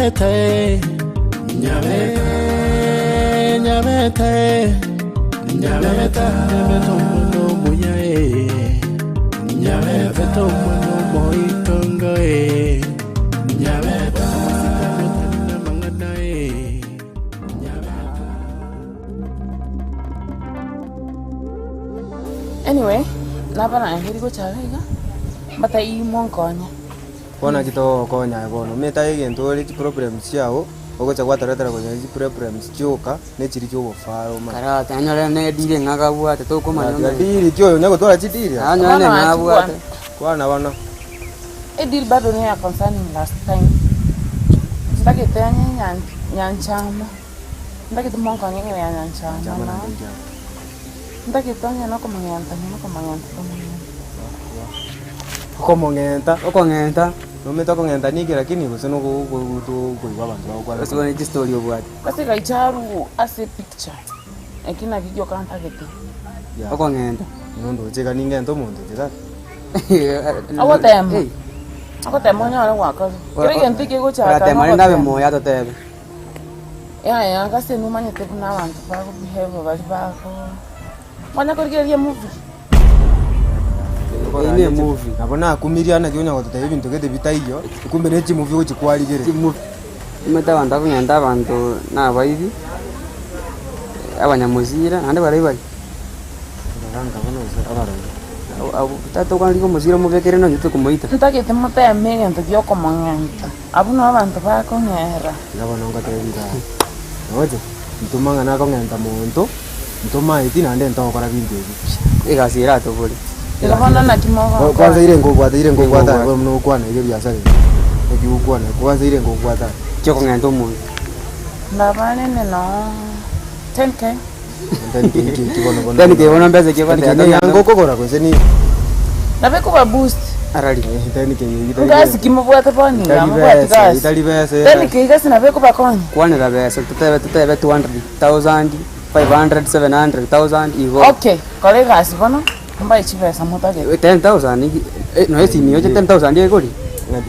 Nyabete, Nyabete, Nyabete, Nyabete, Nyabete omwana omuya eh. Nyabete omwana omoitongo eh. Nyabete amasikani otari namang'ana eh. Nyabete. Anyway, naba naendeire gochaka iga, mbataiyi monkonye. Bono naki togokonya aye bono? Omanyete aye egento ore chiproblems chiago, ogocha gwatoretera konya chiproblems chioka, na echiria chiogofara omanye. Karate anyore ne ediri ng'a akabwate tokomanya Tiga omanyete. diri ki oyo onya gotwara chidiri aa? Anyore Bono ne ng'a achi abwate. kwana. Kwana bono. Edeal bado neya concerning last time, ntagete onye nyanchama, ntagete monkonye igoro ya nyanchama Chama na naende nkiago. ntagete onye nokomong'enta onye nokomong'enta tomong'ente. Okomong'enta. Okong'enta. Nomanyete okong'enta niki lakini gose nokoigwa abanto bagokwana. Gose bono chistori obwate. Ase gaicha arwu ase epicture, eki naki gioka ntagete. Okong'enta. Nondoche iga ning'ente omonto inche tata. Ogotema, ogotema onyore gwakorire. Kera egento ekegochaka Oratema rende abe nogotema. moyo atotebe. Yaya gose nomanyete buna abanto bago behave baria bago kwanya korigereria movie. Eyio ne movie. Nabo nakumirie naki onya gototebia ebinto gete bitaiyo, kumbe ne chimovie ogochia kwarigereria. Chimovie. Omanyete abanto bakong'enta abanto na abaibi, abanyamosira, naende barabwo bari. Abaganga bono gose abarogi. Abwo tata okwana omosira omobekere nonye tokomoita. Ntagete moteme egento gi'okomong'enta, abwo nabo abanto bakong'era. Iga bono ngotebia igaa, roche, ntoma ng'a nakong'enta monto, ntomaeti naende ntogokora binto ebi pi. Egasi eratobore. Iga bono naki mogokora? Kwanza ire nkobwata ire nkobwata aye bono buna ogokwana iga ebiasara ebi, naki ogokwana kwanza ire nkobwata aye. Chiokong'enta omonto. Ndabarende noo 10K. Ten K bono mbesa ki ogoteba Ten K neyanga okogora gose ni Nabo ekoba boost. Arari. Ten K eyio itari Ngasi ki mobwate bono iga Itari mobwati besa, gasi. itari besa Ten K gasi nabo ekobakonya. Kwanera besa totebe totebe 200,000, 500, 700,000 igo. Okay, kora egasi bono mbae chibesa motagete. 10,000 igi nonya esimi yoche 10,000 egori.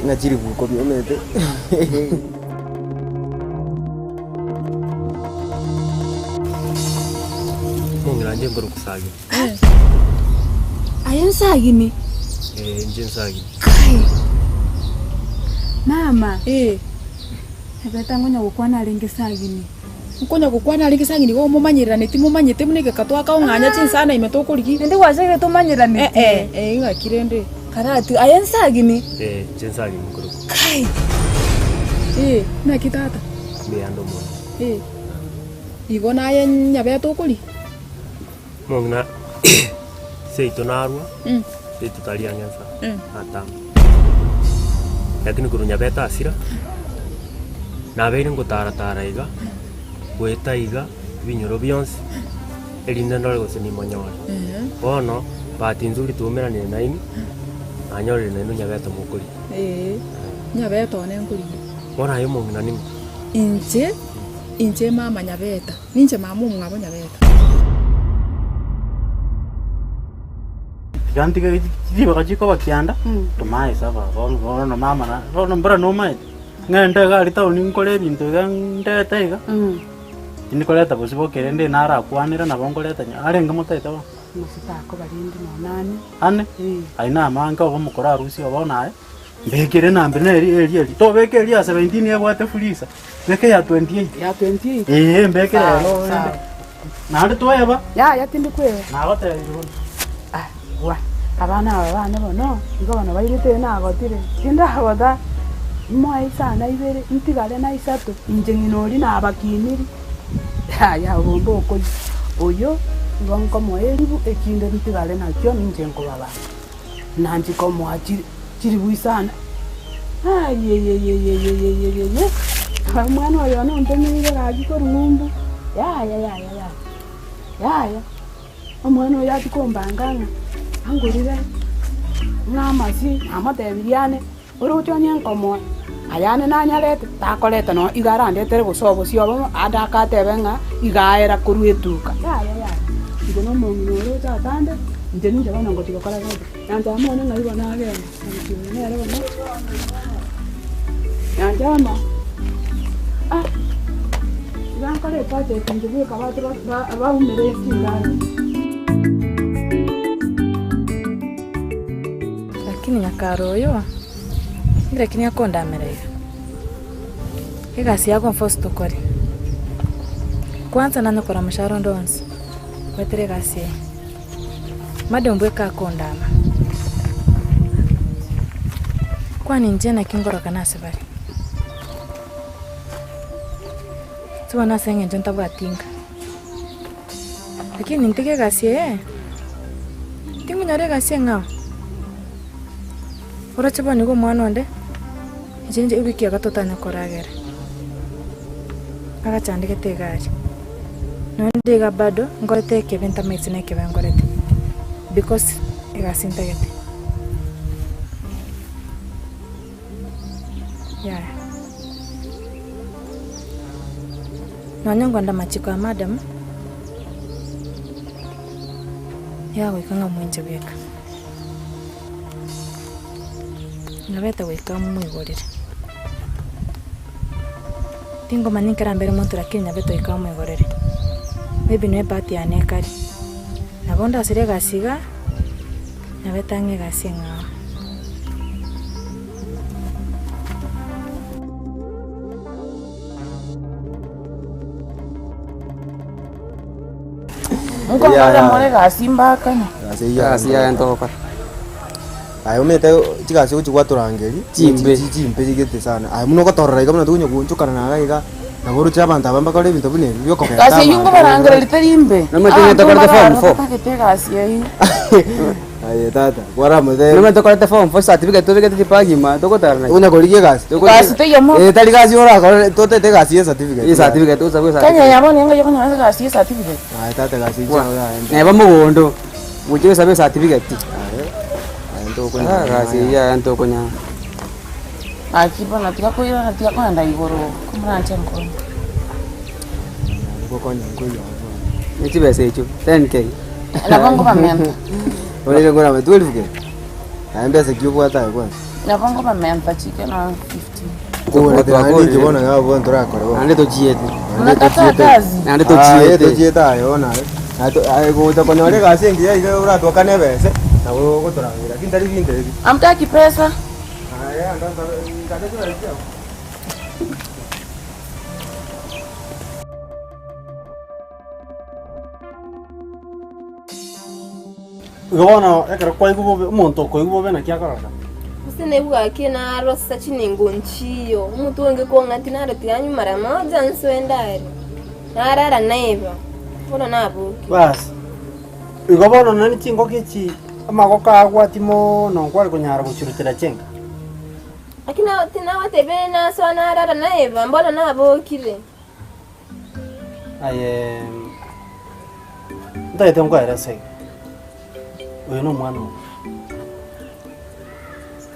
Ng'a chiribu ikomi omanyete. Omong'ina inche nkorokwa Sagini. Aye Nsagini? Eh, inche Nsagini. Kai! Mama, ebete ngonya gokwana arenge Sagini. Nkonya gokwana arenge Sagini igo momanyeranetie momanyete buna egeka twakaong'anya chinsana ime tokorigia. Naende gwachakire tomanyeraneti. Eh eh, ng'aki rende. Karati, aye Nsagini? Eh, inche Nsagini nkorokwa. Kai! Eh, naki tata? Mbuya ande omonto. Eh, igo naye nyabete okoria? Omong'ina seito narwa, seito tari ang'e nsa, natama. Lakini korwa nyabete asira, nabeire ngotaratara iga, goeta iga, ebinyoro bionsi, erinde ndore gose nimonyore. Bono, bahati nzuri twaumeranire nainwe, nanyorire nainwe nyabete mokoria. Ee, nyabete one nkorigia. Bono aye omong'ina ning'o? Inche, inche mama nyabeta, ninche mama omwabo nyabeta. Tiga ntige ribaga chikoba kianda, tomae saba bono bono mama na bono mbora nomaete, ng'ende iga aria town nkore ebinto iga ndete iga, tindi koreta bosio boke rende narakwanera nabo nkoreta nya arenge motaete bono. Mositakobarende nonya ane. Ane? Aye namange obe omokoro arusie bono aye. Mbekere enamba neri eria eria. Tobeka eria ya 17 ebwate freezer, beka eya 28. Ya 28? Ee mbekere Sawa, ero rende. sawa. Naende tweba. Yaya tindi kweba. Nagotebirie bono. Ah, gwa, abana aba bane bono, igo bono bairete nagotire, tindagota, moe isano ibere, ntigare na isato, inche ng'ina oria nabakiniri, yaya obo mbokoyia. Oyo, igo nkomoa eribu, ekinde ntigare nakio ninche nkobabanga. Nanche komoa chiri. Chilifu isano. Ayeyeyeyeyeyeyeye omwana oyo one ontomeire gaki korwa ng'umbu, yaya yaya yaya yaya, omwana oyo achia kombanga ng'a angorere ng'a amasi, namotebirie ane, oroche onye nkomoa, aye ane nanyarete, takoreta nonya iga arandetere gose obosio obomo, ande akatebe ng'a iga aera korwa etuka, yaya yaya, inche na omong'ina oroche atande, inche ninche bono ngochia gokora gento. Nyanchama one ng'ai bono agende? Omochie oyo nere bono Nyanchama. Ah, iga nkore ebudget inche bweka bache baumere chindagera. Lakini nyakare oyo, naki akondamera iga? Egasi yako mforce tokore. Kwanza nanye kora omoshahara onde onsi, goetera egasi eye. Madam bweka akondama. Kwani inche naki ngorokana ase bare? Bono ase eng'encho ntabwati inka. Lakini ntige egasi eye, tingonyora egasi eng'ao. Oroche bono nigo omwana onde, inche ninche ewiki eye totanya koragera, agachandegete egari. Naende iga bado, nkorete ekebe ntamaeti na ekebe nkorete, because egasi ntagete. Yaya. Nonya nkonda amachiko a madam, yagoika ng'a mwenche bweka. Nabete goika moigorere. Tingomanya ekero ambere monto lakini nabete goika moigorere. Maybe noe ebahati yane ekare. Nabo ndasire egasi igaa, nabete ang'e egasi eng'ao. Nkokorera more egasi mbakane. Egasi yaye ntogokora. Aye omanyete chigasi ogochi gwatorangeria, Chimbe. chimbe chigete sana. Aye buna ogotorora iga buna tokonya goonchokana naye iga iga, nabo oroche abanto aba mbakore ebinto buna ebi biokogenda Egasi eyio abanto. nkobarangereria teri mbe. Nomanyete Abanto tokorete form mbararora four. batagete egasi eyio. Aye tata, kwaramotebia. Nomanyete tokorete form four certificate tobegete chibag ime togotara naye. Okonya korigia egasi. Egasi teiyo mo. Eh, tari gasi orakore, totete egasi ya certificate. Ye certificate togosabu Kenya certificate. ya bono enga yokonyora egasi ya certificate. Aye tata egasi inche nabo yaye. Neba mogondo, gochia gosabe certificate. Aye, aye ntokonyara. Ah, gasi eyio yaye ntokonyara. Gaki bono tiga koirana tiga kogenda igoro komoranche nkonye. Gokonya nkoiyo bono. Ne chibesa echio, 10K. Nabo nkobamenta. Orende nkorama 12K? Aye mbesa ki obwate aye kwanza? Nabo nkobamenta chike nonya 15. Kogorete naende inche bono iga abwo ntorakore bono. Naende tochiete. Mnakataa kazi. Naende Aye tochiete. tochiete aye bono aye. Aye gocha konyora egasi engiya iga oratwakane ebese, nabo ogotorangeria lakini tari binto ebi. Hamtaki pesa? Aye ando nsabe chibesa chiago. Igo bono ekero kwaigwa bobe, omonto okoigwa bobe naki akorora? Gose naigwa narosa chiningo nchiyo, omonto onge kong'atia narotia yanywa mara moja nsoe ndare, narara naiba, bono nabokia. Basi, igo bono nonye chingoko echi amagoko agwatia mono nkware konyara gochirutera chinka. Lakini tinagotebia nasoa narara naiba, mbono nabokire. Aye ntagete nkoerese iga, oyo na omwana one,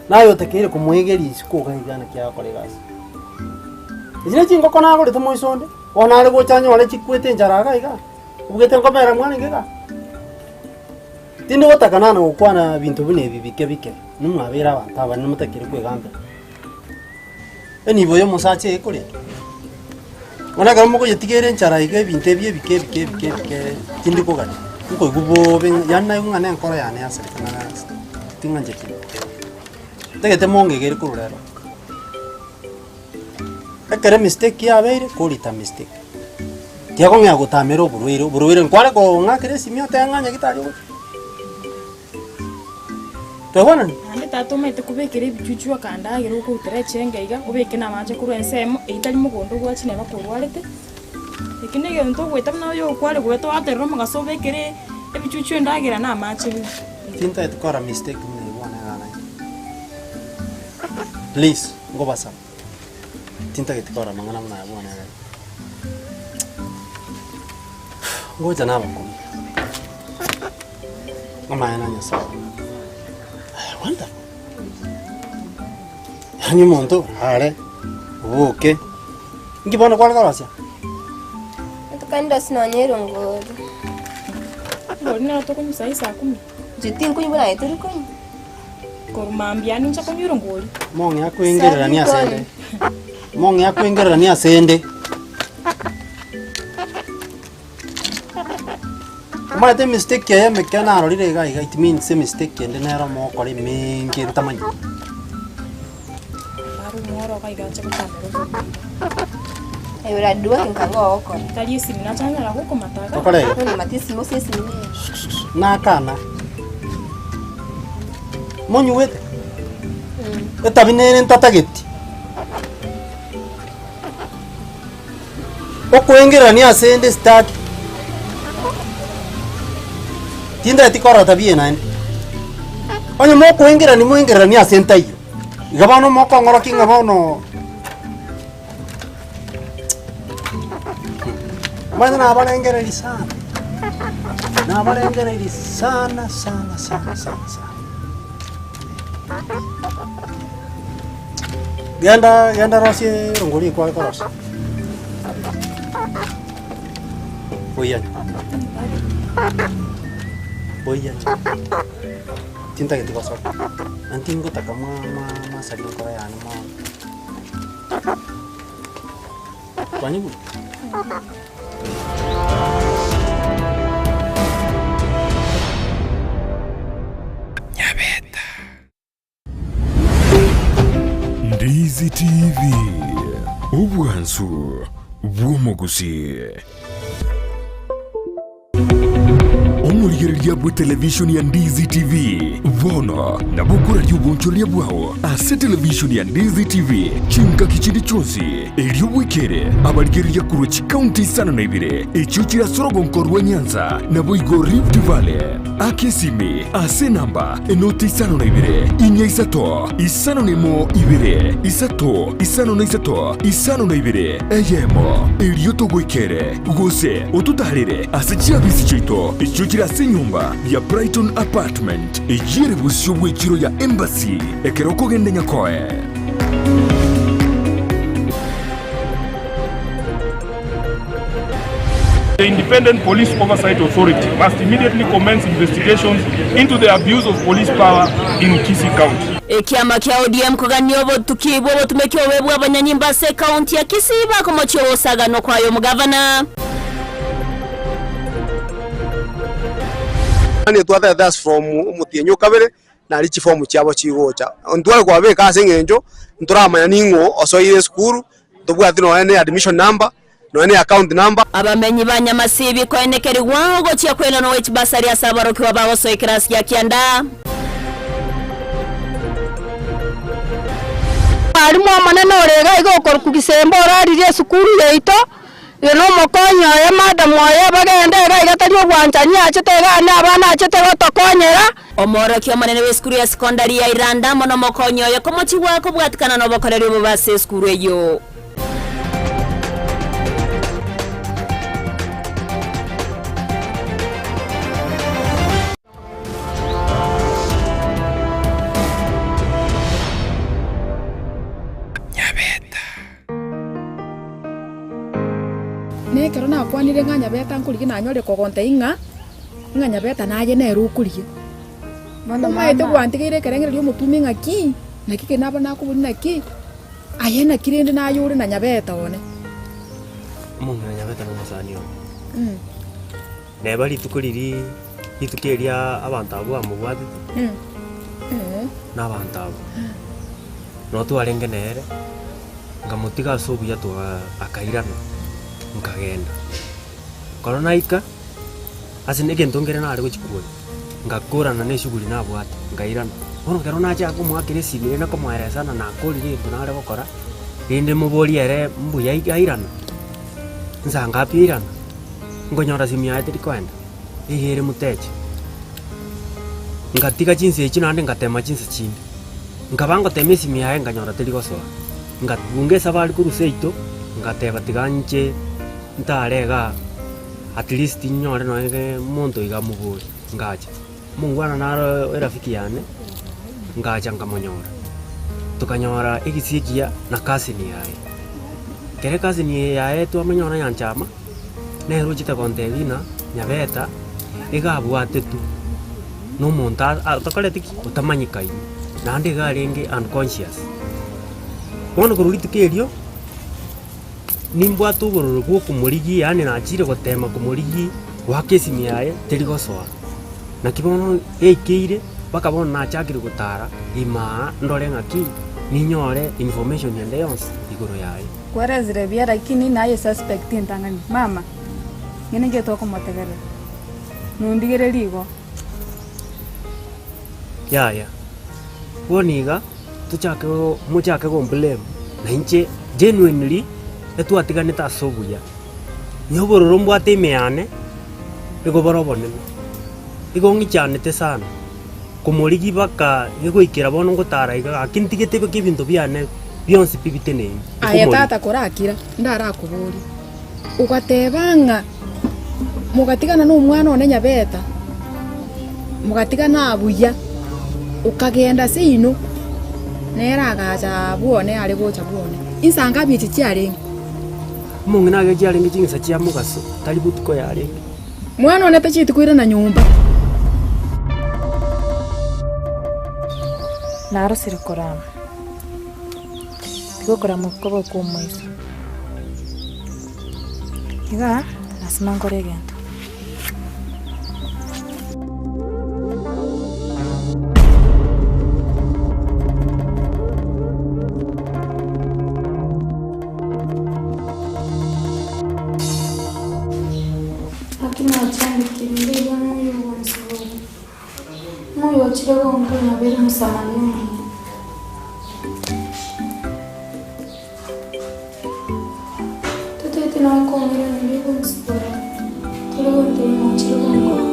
naye otakeire komoegeria isiko iga iga naki agokora egasi. Echi ne chingoko nagorete moiso onde, bono are gocha anyore chikwete enchara iga iga, obugete nkomera mwane inga igaa. Tindi gotaka nana gokwana binto buna ebi bike bike, nimwabeire abanto abanene motakeire kwegambera. Enibo y'omosacha ekorenda. Bono ekero mokoyetiga ere enchara iga ebinto ebi ebike ebike ebike ebike tindi kogania, nkoigwa bobe yaani naigwa ng'a na enkoro yane yasareka nase ting'ancheti. Ntagete mongegere korwa rero. Ekero emistake yabeire, korita mistake. Tiakong'ea gotamera oborwaire, oborwaire nkware kong'akera esimi otebe ng'a nyagetari ogocha. Twaigwanani? Naende tata omanyete kobekera ebichuchu akandagera okorutera echenge iga, obeke na amache korwa ensemo, eyio tari mogondo obwachie neba korwarete. Eki na egento ogoeta buna oyo okware goeta oaterere omogaso obekere ebichuchu endagera na amache buya. Tintagete kora mistake buna eyio bono iga naende. Please, nkobasaba, tintageti kora amang'ana buna aya bono iga. Ngocha nabakumia. Amaene a Nyasae. I wonder. Yaani omonto are oboke. Inki bono kware korosia? Tokanda sinonye erongori. Rori nero tokonywa saii saa kumi. Inche tinkonywa buna aye tori konywa. Korwa mambia ninche konywa erongori. Mong'ina koengererania ase ende. Mong'ea kwengererania ase ende. Omanyete emistake eye emeke narorire iga iga it means emistake ende nero mogokora emenge ntamanyeti. Tokore iga. Nakana. Monyuete? Etabi nere ntatageti. Okoengererania ase ende sitaki. Tintageti korora tabia eye naende. Onye mokoengererania moengereranie ase ntaiyo. Iga bono mokong'orokia ng'a bono Omanyete nabarengereiri sana, nabarengereiri sana sana sana sana sana. Genda genda rosie erongori eye kware korosia, boiyani, boiyani, tintageti gosoka, na ntingotaka mwa mwa mwasaria enkoro yane mono. Kwanyigure? Ndizi TV, obwansu bw'omogusii. Omorigereria bw'etelevishoni ya Ndizi TV bono nabo okoraria obonchoreria bwao ase televishoni ya Ndizi TV chingaki chinde chionsi, erio bwekere abarigereria korwa chikaunti isano na ibere echio chire ase orogonko rwa Nyanza naboigo Rift Valley. Aka esimi ase enamba enoti isano na ibere, inya isato, isano na emo ibere, isato, isano na isato, isano na ibere, eyemo, erio togoikere, gose ototaarere ase chiabisi chiaito echio chire ase enyomba ya Brighton Apartment, eyio ere bosio bw'echiro ya Embassy, ekero okogenda Nyakoe. The Independent Police Oversight Authority must immediately commence investigations into the abuse of police power in Kisii County. Ekiama kia ODM kogania obotuki bw'obotumeki obobe bw'abanyanyimbo ase ekaunti ya Kisii bakomochia ogosaganwa kwaye omogavana. Yaani twatete as from omotienyi o kabere, nari chifomu chiabo chigocha. Ntware kobabeka ase eng'encho, ntoramanya ning'o osoire esukuru, ntobwati nonya ne admission number, nonya ne account number. Abamenyi ba Nyamasibi koenekerigwa ogochia kw'enonwa gwe chibasari ase aborokigwa bagosoa ekerasi gia kianda. Mwalimu omonene ore iga iga okorokwa Gisemba oraririe esukuru yaito, Oyo nomokonyi oye, madam oye, bagende iga iga tari obwanchani achete iga na abana achete gotokonyera. Omoorokia omonene bw'esukuru ya sekondari ya Iranda amo nomokonyi oye komochigwa kobwatikana nobokoreri obobe ase esukuru eyio. Na ekero nakwanire ng'a Nyabeta nkorigia nanyore kogontebia ng'a, ng'a Nyabeta naye nere okorigia. Omanyete gwantigeire ekerengererio omotumi ng'a ki, naki keri nabo nakoboria naki, aye naki rende naye ore na Nyabeta one. Omong'ina Nyabeta na omosani one. Neba rituko riria, rituko eria abanto abwo bamobwatete, na abanto abwo, nabo twarenge nere, nkamotiga ase obuya twa akairana, nkagenda. Ekero naika, ase na egento nkere nare gochia kwoyia, ngakorana na eshughuli nabwate, nkairana. Bono ekero nachaka komoakera esimi rende komoeresa ng'a nakorire egento nare gokora, rende moborie ere mbuya airana, nsa ngapi airana. Nkonyora simu yaye teri koenda, nigo ere moteche. Ngatiga chinsa echio naende ngatema chinsa chinde, nkaba ngotema esimu yaye nkanyora teri gosoa, nkabunga esabari korwa seito, ngateba tiga nche ntare igaa at least nyore nonye omonto iga amoborie, ngacha. Omongwana naro erafiki yane, ngacha nkamonyora, tokanyora egesio ekiya na cousin yaye. Ekero ecousin yaye twamonyora nyanchama, nere ochete gontebia ng'a Nyabeta iga abwatetwe na omonto otakoreti ki? Otamanyekaini, naende iga arenge unconscious. Bono korwa rituko erio. Nimbwate obororo bwa okomorigia, yaani nachire gotema komorigia, goaka esimi yaye teri gosoa. Naki bono yaikeire mpaka bono nachakire gotara imaa ndore ng'aki ninyore information ende yonsi igoro yaye. Kwerezire buya lakini naye suspect entang'ani. Mama, ng'ina inki tokomotegerera? Nondigererie igo. Yaya, bono iga tochake mochake gomblame na inche genuinely etwatiganete ase obuya. Onye obororo mbwate ime yane, nigo bore obonene. Igo ng'ichanete sana, komorigia mpaka gegoikera bono ngotara iga gaki ntigete baka ebinto biane bionsi pi biteneine. Aye tata korakira, ndarakoborie, ogateba ng'a mogatigana nomwana one Nyabeta, mogatigana buya, okagenda seino, nere agacha bwone are gocha bwone. Insa ngabi echi chiarenge? Omong'ina aye chiarenge ching'isa chia mogaso, tari botuko yarenge. Mwana one tacheti koirana nyomba. Narosire korama, tigokorama koba okw'omoiso. Iga lasima nkore egento. Naki nachandekire ndeiga ng'oyo ogonsibora, ng'oyo ochire gonkonya abere Omosamaria omuya. Totaete nonya kong'iraneria ogonsibora, tore gontebia ng'a ochire gonkonya.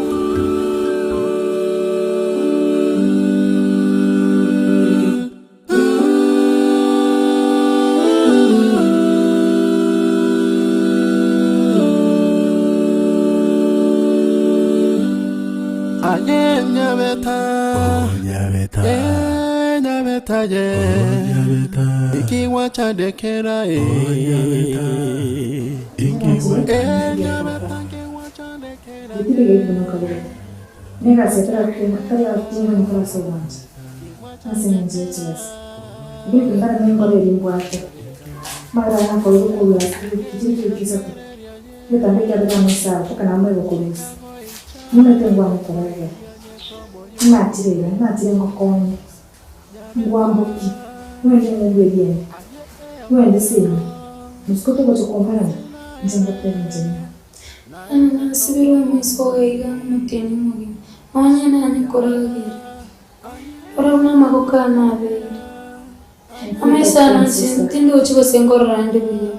Aye Nyabeta, eh, Nyabeta ye, ikiwa chandekera eh, eh, Nyabeta Negasi etarating'ana ase obwancha, ase engencho ye chibesa. Ebinto ntarenge nkore ebi mbwate, amagera aya nakorire korwa ase chiri chiwiki isato, egetambe kiabere amaiso ao mpaka namoigwa korwa inse. Nimanyete ngwane koragera, ninachire iga, ninachire ngokonye, ngwambokie, ng'ende ng'umbu eria ende, ng'ende seino, mosiko togocha koumerana, inche ngotebe inche ng'a. Nane nasibirwe amaiso iga omotienyi omogima, nonya nanye koragera. Rora buna amaboko ane abeire. Amaiso ane onsi tindochi gose nkorora ande buya.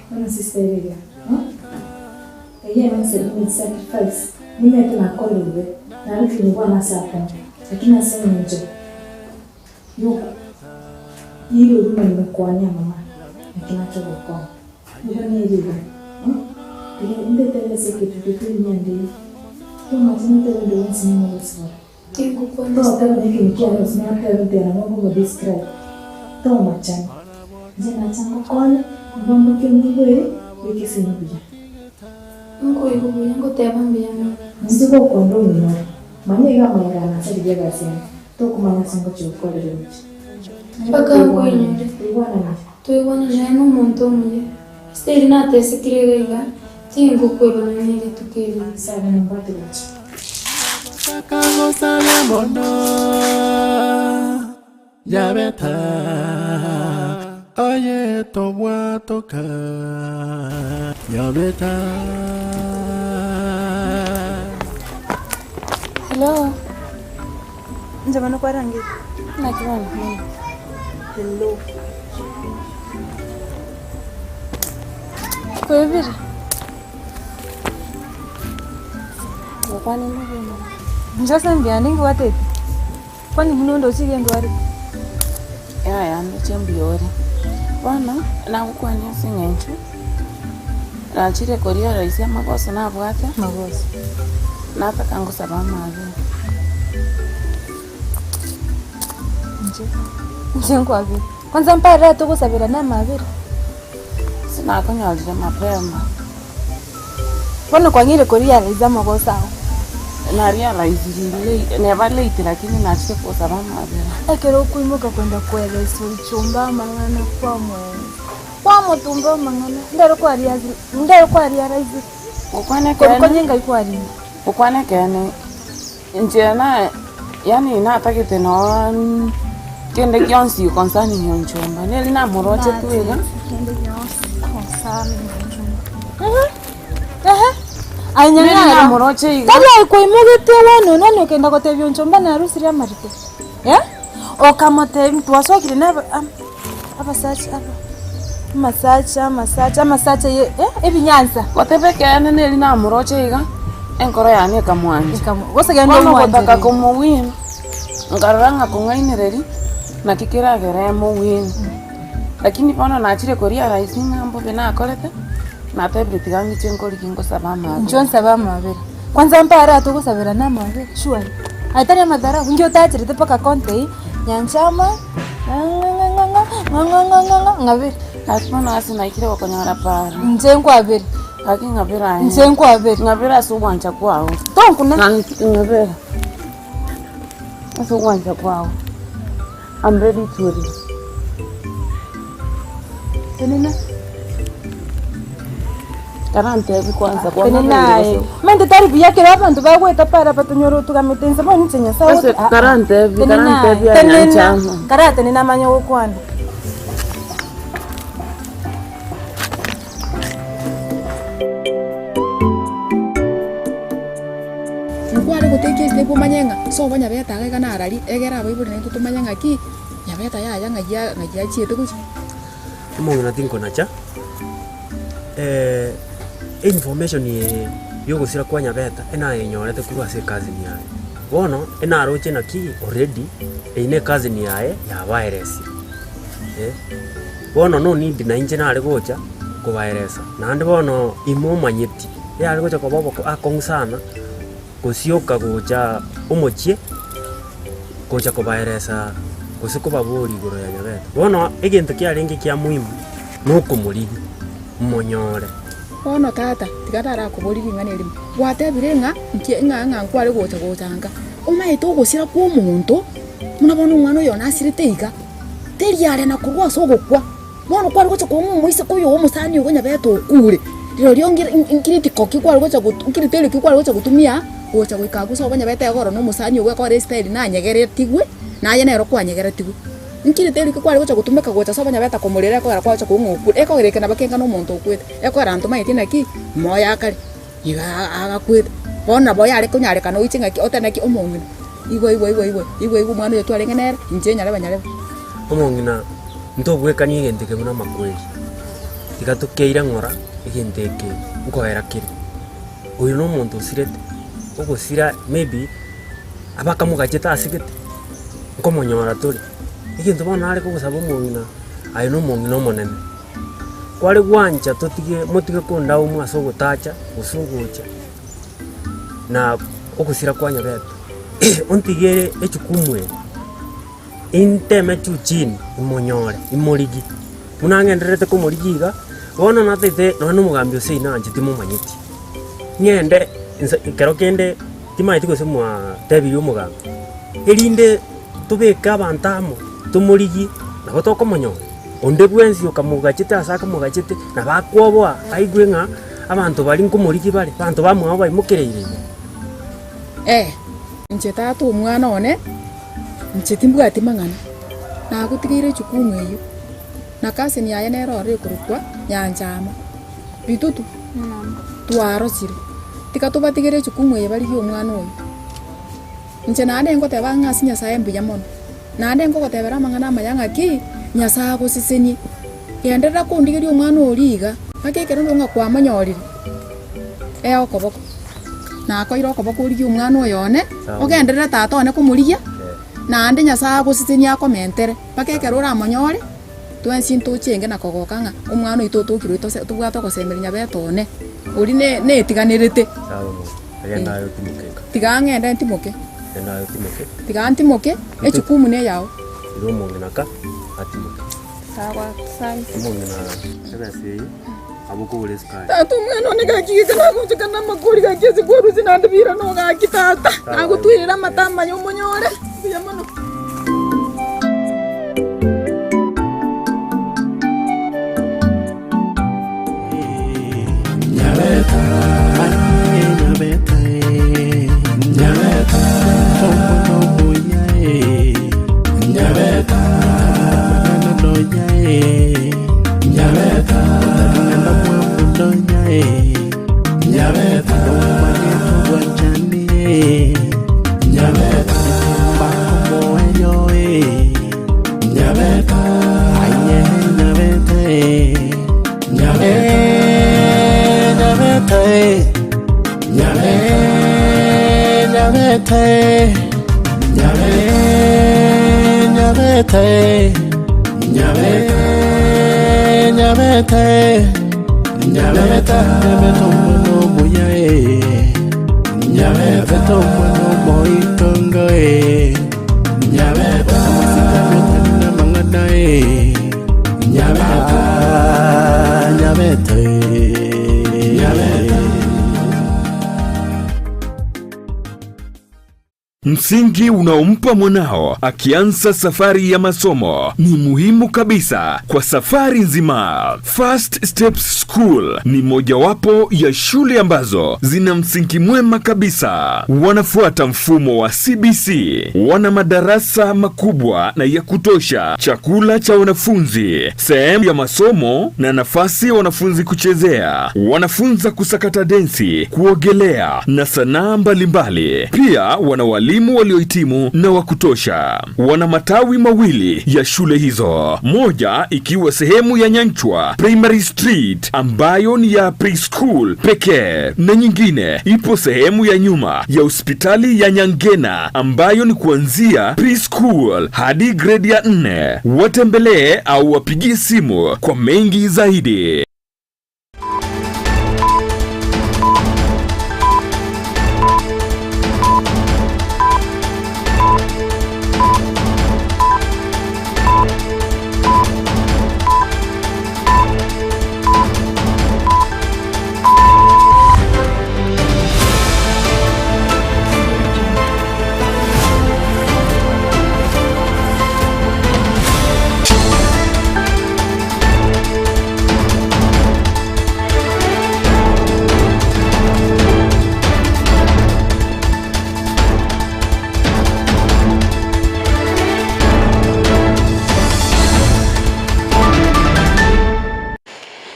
Bono sister ere iga, eyio ene sacrifice, nimanyete nakorire bobe, narokire bwana ase akong'u, lakini ase eng'encho. Yuko, Ire obima nimekwania mama, naki nacha gokonya. Igo nere iga, Tiga intetebe ase eketutu ekio niende Tomache notebe onde bwensi ning'o ogosibora. Totebe onye ekenyoro kiaye gose notebe nte nabo nkomo describe. Tomachani. Inche nacha ngokonye, nigo mbokie omonto ere, goika ase ime buya. Nkoigwa buya ngoteba mbuya mono. Inche gokonda omino ore, manya iga amaega aya nasaririe egasi yane. Tokomanya ase ngochia gokorera omochie. Mpaka nkoinyore. Toigwananire aye nomonto omuya. Ase eri natesekire iga iga, tingokweba nonya ne rituko erimo. Sabe nimbwate gocha. Gosaria mono Nyabeta aye tobwatoka Nyabeta. Hello. Inche bono kwarangire. Naki bono? Hello. Kwebire? Ngokwane nabe mono. Inche ase mbuya ningwatete. Kwani buna ondoche iga endwarete? Yaya ndoche mbuya ore. Bono nagokwania ase eng'encho nachire korealize amagoso nabwate, Magoso. nataka ngosaba amaabera. Inche, inche nkwabere. Kwanza mparere togosaberana amaabera. Sinakonyorire mapema. Bono kwang'eire korealize amagoso ao. Na realize late, neba late lakini nachire gosaba amabera. Ekero okoimoka kwenda koeresa ochomba amang'ana kwamoeresa, kwamotumba amang'ana, ndero kwariazire ndero kwariaraisire, Gokwana korwa ekeene, konye ngai kwarenge. gokwana ekeene, inche na yaani natagete noo kende gionsi concerning onchomba, neri namoroche iga. Aye Neri Nyang'ara, namoroche iga. tari aye kwaimogetie bono nani okenda gotebia onchomba narusirie amariko eh? Okamotebia twasokire na aba am- abasacha aba amasacha amasacha amasacha ye eh ebinyansa. Goteba ekeene neri namoroche iga, enkoro yane ekamwancha. Gose genda Bono gotaka omwanchererie. komowina, nkarora ng'a kong'ainereria, naki keragere emowine. Lakini bono nachire korealize ng'a mbobe nakorete, natebire tiga ng'iche nkorigie ngosaba amabera. Inchuo nsabe amabera. Kwanza mpare atogosabera amabera surely. Aye tari amadharau, inki otacherete mpaka konte eye, nyanchama, ng'a ng'a ng'a ng'a ng'a ng'a ng'abere. Gaki bono ase naikire gokonyora para. Inche nkwabere. Gaki ng'abere aye. Inche nkwabere. Ng'abere ase ogwancha kwao. Tonkuna. Ng'abere ase ogwancha kwao. I'm ready to re. Tenena. Karantebi kwanza Tenena aye. Mende tari buya kero abanto bagoeta para batonyora otugamete inse bono inche Nyasaye Ase ogotu- ah, ah. karantebi, Tenena aye. karantebi Tenena. anyanchama. Karatenena amanye gokwana. Nkware gotake estep omanye ng'a sobo nyabete iga iga narari, egere abaibori naintwe tomanye ng'aki, nyabete yaya ng'ai a ng'ai achiete gochia. Omong'ina tinkonacha, information eye ya ogosira kwa Nyabeta enayenyorete korwa ase ecousin yaye. Bono enaroche naki already eyio ne ecousin yaye yabaeresire eh. Bono no need nainche nare gocha kobaeresa, naende bono imomanyeti, eyare gocha koba oboko akong'u sana gosioka gocha omochie gocha kobaeresa gose kobaboria igoro ya Nyabete. Bono egento kiarenge kia muhimu nokomorigia monyore. Bono tata, tiga ndarakoborie ring'ana erimo, gwatebire ng'a nki ng'a ng'a nkware gocha gocha nka, omanyete ogosira kwa omonto, buna bono omwana oyo nasirete iga, teri are na korwa ase ogokwa, bono kware gocha kong'a omoiseke oyo omosani ogo nyabete okure, rirorio ngire nkiritiko ki kware gocha gotu nkiriterio ki kware gocha gotumia gocha goika abwo sobo nyabete egoro na omosani ogo ekore estyle nanyegeretigwe, naye nero kwanyegeretigwe. Nkiriterio ki kware gocha gotumeka gocha sobo nyabete komorera ekogera kwagocha kong'a okure, ekogera eke nabo kenga na omonto okwete, ekogera ntomaeti naki, moyo akare. Iga agakwete. Bono nabo yare konyarekana oiche ng'aki otebe naki omong'ina, igwa igwa igwa igwa, igwa igwa omwana oyo twarenge nere, inche nyarebe nyarebe. Omong'ina, ntobwekanie egento eke buna amakweri, tiga tokeire ng'ora egento eke nkoera kere. Oyo na omonto osirete, ogosira maybe abakamogachete asegete, nkomonyora tore. Egento bono nare kogosaba omong'ina, aye na omong'ina omonene. Kware gwancha totige motige kondaumwa ase ogotacha gose ogocha na ogosira kwa Nyabete, ontigere echukumu eye, inteme juu chini imonyore, imorigie. Buna ng'endererete komorigia iga, bono natagete nonya na omogambi o seino anche timomanyeti. Ng'ende nse ekero kende timanyeti gose mwatebirie omogambi, erinde tobeke abanto amo, tomorigie, nabo tokomonyora. Onde bwensi okamogachete ase akamogachete, nabo akwoboa aigwe ng'a abanto baria nkomorigia bare, abanto bamwabo baimokereire igoro. Ee, inche tata omwana one, inche timbwati mang'ana, nagotigeire echukumu eyio, na cousin yaye nere ororo ekorokwa Nyanchama, Bitutu, twarosire, tiga tobatigere echukumu eye barigie omwana oyo. Inche naende ngoteba ng'a ase Nyasae mbuya mono, naende nkogotebera amang'ana amaya ng'aki, Nyasae agosesenie. Genderera kondigeria omwana oria iga, ng'aki ekero ndoro ng'a kwamonyorire, ee okoboko, nakoire okoboko origie omwana oyo one, ogenderere tata one komorigia, naende Nyasae agosesenie akomentere, mpaka ekero oramonyore, twensi ntochenge na kogoka ng'a omwana oito otokire oito tobwate ogosemeria nyabete one, oria ne netiganerete. Tiga ng'ende ntimoke. Tiga ntimoke, echukumu neyao. Abwo okogora esukari. Tata omwana one gaki geke nagocheka namakori gaki ase kwarusia naende birane ogaki tata. Nagotwerera amato amaya omonyore. Mbuya mono. Msingi unaompa mwanao akianza safari ya masomo ni muhimu kabisa kwa safari nzima. First Steps School ni mojawapo ya shule ambazo zina msingi mwema kabisa. Wanafuata mfumo wa CBC, wana madarasa makubwa na ya kutosha, chakula cha wanafunzi, sehemu ya masomo na nafasi ya wanafunzi kuchezea. Wanafunza kusakata densi, kuogelea na sanaa mbalimbali. Pia wana walimu waliohitimu na wa kutosha. Wana matawi mawili ya shule hizo, moja ikiwa sehemu ya Nyanchwa Primary Street ambayo ni ya preschool pekee na nyingine ipo sehemu ya nyuma ya hospitali ya Nyangena ambayo ni kuanzia preschool hadi gredi ya nne. Watembelee au wapigie simu kwa mengi zaidi.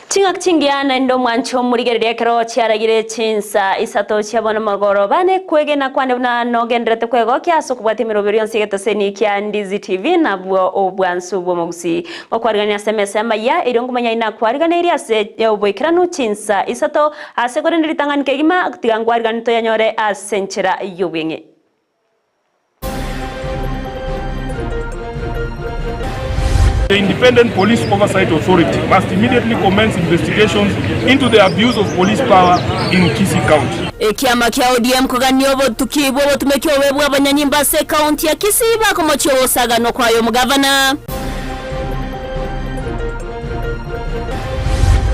Ching'aki chingiya naende omwancho omorigereria ekero chiaragire chinsa isato chia bono magoroba ne kwegena kwane buna nogenderete kwegokia ase okobwatia emeroberi yonsi egetoseni kia Ndizi TV nabwo obwansu bw'omogusi gokwarigania ase emesa amaya erio ngomanya inakwariganeirie ase oboikeranu chinsa isato ase korende ritang'ani kegima tiga ngwarigani toyanyore ase enchera y'obweng'e. The Independent Police Oversight Authority must immediately commence investigations into the abuse of police power in Kisii County. Ekiama kia ODM kogania obotuki bwa obotumeki obobe bwa abanyanyimbo ase ekaunti ya Kisii bakomochia ogosaganwa kwaye omogavana.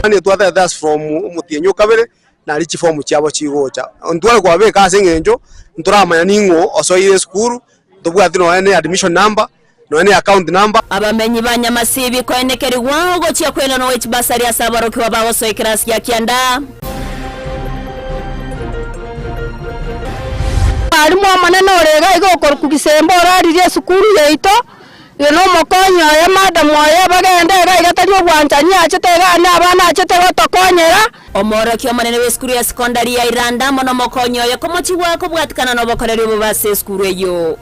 Yaani twatete as from omotienyi okabere, nari chifomu chiabo chigocha. Ntware kwabeka ase eng'encho, ntoramanya ning'o osoire esukuru, ntobwati nonya na admission number, nonya na account number. Abamenyi ba Nyamasibi koenekerigwa ogochia kw'enono gwe chibasari ase aborokigwa bagosoa ekerasi gia kianda. Mwalimu omonene ore iga iga okorokwa Gisemba oraririe esukuru yaito, iga na omokonyi oye madam oye bagende iga iga tari obwanchani achete iga na abana achete gotokonyera. Omoorokia omonene bw'esukuru ya sekondari ya Iranda amo nomokonyi oye komochigwa kobwatikana nobokoreri obobe ase esukuru eyio.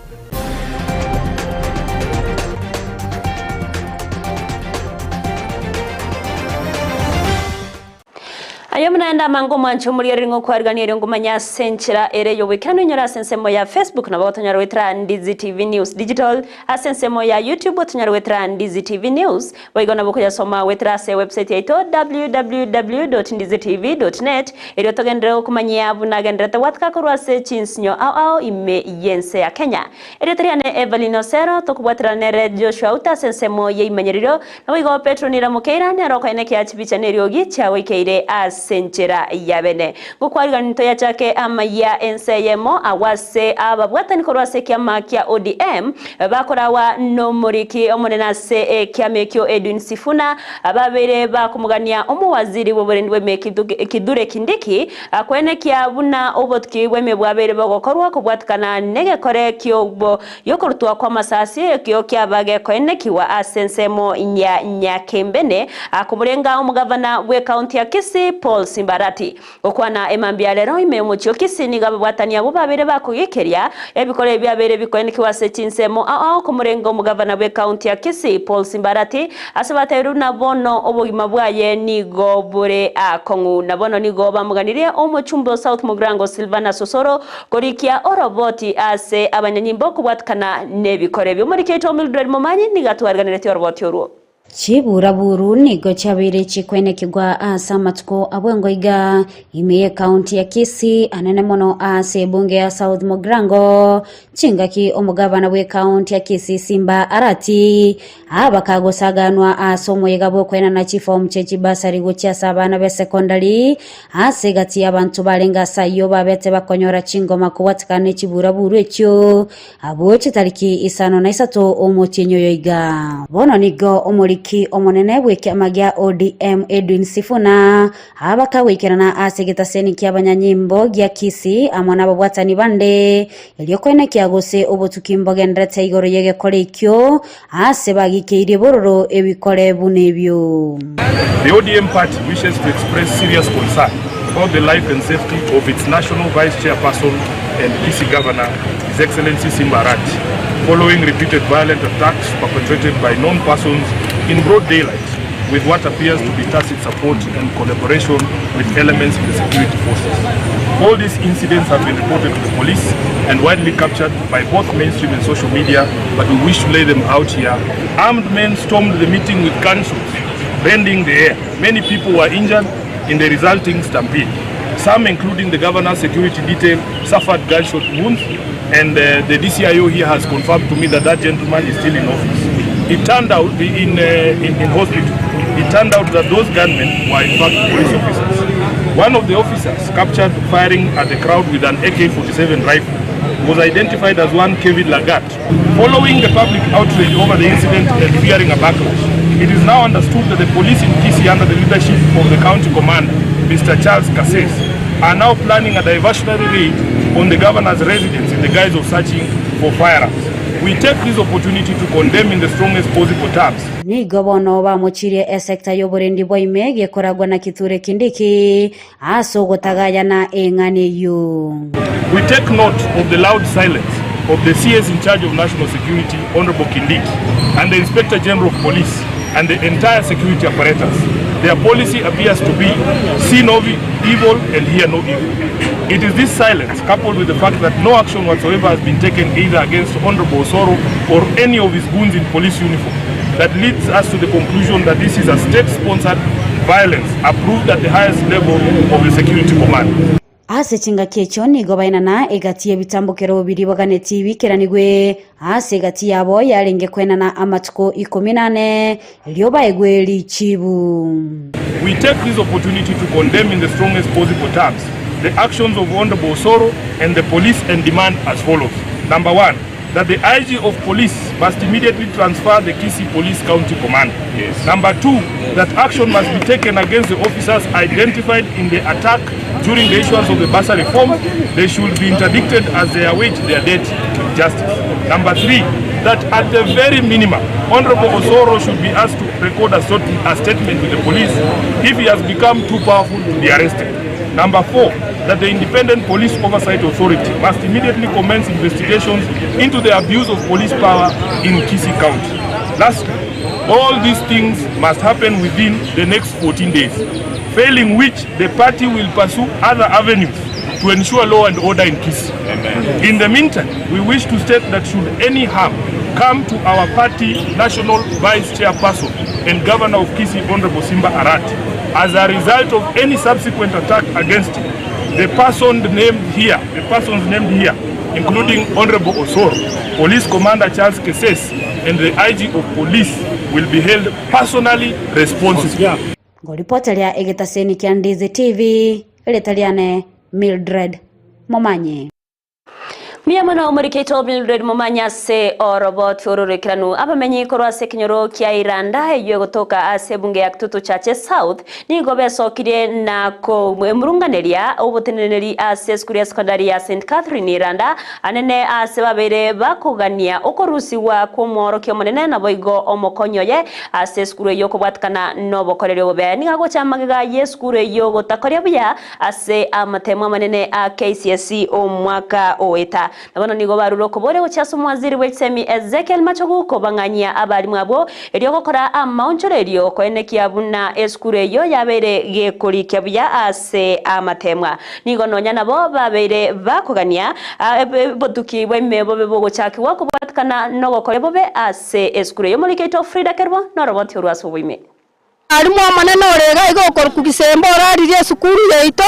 Aye buna ende amange omwanche omorigereri ng'a okwarigania erio ngomanye ase enchera ere y'oboikeranu inyore ase ensemo ya Facebook nabo gotonyara goetera Ndizi TV News Digital ase ensemo ya YouTube otonyare goetera Ndizi TV News boigo nabo okoyasoma goetera ase ewebsite yaito www.ndizitv.net erio togenderere gokomanyia buna agendererete gwateka korwa ase chinsinyo ao ao ime y'ense ya Kenya. Erieta riane Evelyn Osero tokobwaterana nere Joshua Uta ase ensemo y'eimenyererio Naboigo Petero niramokeira, nere okoenekia chibicha neriogi chiagoikeire ase enchera ya bene. Ngokwarigani toyachake amayia ense eyemo agwo ase ababwatani korwa ase ekiama kia ODM bakorawa nomoriki omonene ase ekiama ekio Edwin Sifuna babeire bakomogania omowaziri bw'oborendi bw'eme Kithure Kindiki koenekia buna obotuki bw'eme bwabeire bogokorwa kobwatikana negekore kiobo Y'okorutwa kw'amasasi ekio kiaba gekoenekigwa ase ensemo ya Nyakembene, akomorenga omogavana bw'ekaunti ya Kisii Paul Simbarati. Gokwana emambia ya rero ime y'omochie o Kisii nigo ababwatani abwo babeire bakogekeria ebikora ebi biabeire bikoenekigwa ase chinsemo ao ao komorenga omogavana bw'ekaunti ya Kisii Paul Simbarati ase batebirie buna bono obogima bwaye nigo bore akong'u na bono nigo bamoganirie omochumbe o South Mugirango Silvanus Osoro Korikia oroboti ase abanyanyimbo okobwatikana nebikoro ebio. Omoriki oito Mildred Momanyi nigo atwariganeretie oroboti orwo. Chiburaburu nigo chiabeire chikwenekigwa ase amatuko abwo iga ime y'ekaunti ya Kisii anene mono ase ebunge ya South Mugirango chingaki omogabana bw'ekaunti ya Kisii Simba Arati abakagosaganwa ase omoyega bw'okoenana chifomu chie chibasari gochia ase abana b'esekondari Ase egati y'abanto barenge ase ayio babete bakonyora chingoma kobwatekana ne chiburaburu echio, abwo chitariki isano na isato omotienyi oyo iga. Bono nigo omoriki omonene bw'ekiama gia ODM Edwin Sifuna abakagoikerana ase egetaseni ki'abanyanyimbo gia Kisii amo nababwatani bande erio koenekia gose obotuki mbogenderete igoro y'egekora ekio Aase bagikeirie bororo ebikore buna ebio. The ODM party wishes to express serious concern about the life and safety of its national vice chairperson and Kisii Governor, His Excellency Simba Arati, following repeated violent attacks perpetrated by known persons in broad daylight with what appears to be tacit support and collaboration with elements in the security forces. All these incidents have been reported to the police and widely captured by both mainstream and social media, but we wish to lay them out here. Armed men stormed the meeting with gunshots, rending the air. Many people were injured in the resulting stampede. Some, including the governor's security detail, suffered gunshot wounds, and uh, the DCIO here has confirmed to me that that gentleman is still in office. It turned out in, uh, in, in hospital. It turned out that those gunmen were in fact police officers. One of the officers captured firing at the crowd with an AK-47 rifle was identified as one Kevin Lagat. Following the public outrage over the incident and fearing a backlash, it is now understood that the police in Kisii under the leadership of the county commander, Mr. Charles Kasese, are now planning a diversionary raid on the governor's residence in the guise of searching for firearms. We take this opportunity to condemn in the strongest possible terms Nigo bono bamochirie esecta y'oborendi bwa ime gekoragwa na Kithure Kindiki ase ogotagayana eng'ana eyio. We take note of the loud silence of the CS in charge of national security, Honorable Kindiki, and the Inspector General of Police and the entire security apparatus. Their policy appears to be see no evil and hear no evil. It is this silence, coupled with the fact that no action whatsoever has been taken either against Honorable Osoro or any of his goons in police uniform, that leads us to the conclusion that this is a state-sponsored violence approved at the highest level of the security command. Ase chingaki echio nigo baenana egati y'ebitambokero biria baganetie bikeranigwe, ase egati yabo yarenge kwenana amatuko ikomi na ane, erio baegwe richibu. We take this opportunity to condemn in the strongest possible terms the actions of Honorable Osoro and the police and demand as follows. Number one, that the IG of police must immediately transfer the Kisii Police County Command. Yes. Number two, that action must be taken against the officers identified in the attack during the issuance of the bursary forms. They should be interdicted as they await their date with justice. Number three, that at the very minimum, Honorable Osoro should be asked to record a, a statement with the police if he has become too powerful to be arrested. Number four, that the Independent Police Oversight Authority must immediately commence investigations into the abuse of police power in Kisii County. Lastly, All these things must happen within the next 14 days, failing which the party will pursue other avenues to ensure law and order in Kisii. In the meantime, we wish to state that should any harm come to our party national vice chairperson and governor of Kisii, Honorable Simba Arati, as a result of any subsequent attack against him, the person named here, the persons named here, including Honorable Osoro, Police Commander Charles Keses, and the IG of Police will be held personally responsible. Ngoripoteria egetaseni kia Ndizi TV, erieta riane Mildred Momanyi. Mbuya mono omorikeito Mildred Momanyi ase oroboti ororekeranu abamenyi korwa ase ekenyoro kia Iranda eywo egotoka ase ebunge ya Kitutu Chache South nigo besokirie na komurunganeria oboteneneri ase esukuru ya secondary ya St Catherine Iranda anene ase babeire bakogania okorusigwa kwa omworokia omonene naboigo omokonyi oye ase esukuru eywo okobwatikana na obokoreri obobe. Nigo agocha amagega ya esukuru eywo ogotakoria buya ase amatemo amanene a KCSE omwaka oeta. Na bono nigo barure okoboria gochia ase omowaziri bwe chisemi Ezekiel Machogu kobang'anyia abalimu abwo erio ogokora amaonchorerio koenekia buna esukuru eyio yabeire gekorikia buya ase amatemwa. Nigo nonya nabo babeire bakogania obotuki bwaime bobe bogochakigwa kobwatikana nogokoria bobe ase esukuru eyio. Omoriki oito Frida Kerubo noroboti orwo ase oboime. Mwalimu omonene ore iga iga okorokwa Gisemba oraririe esukuru yaito,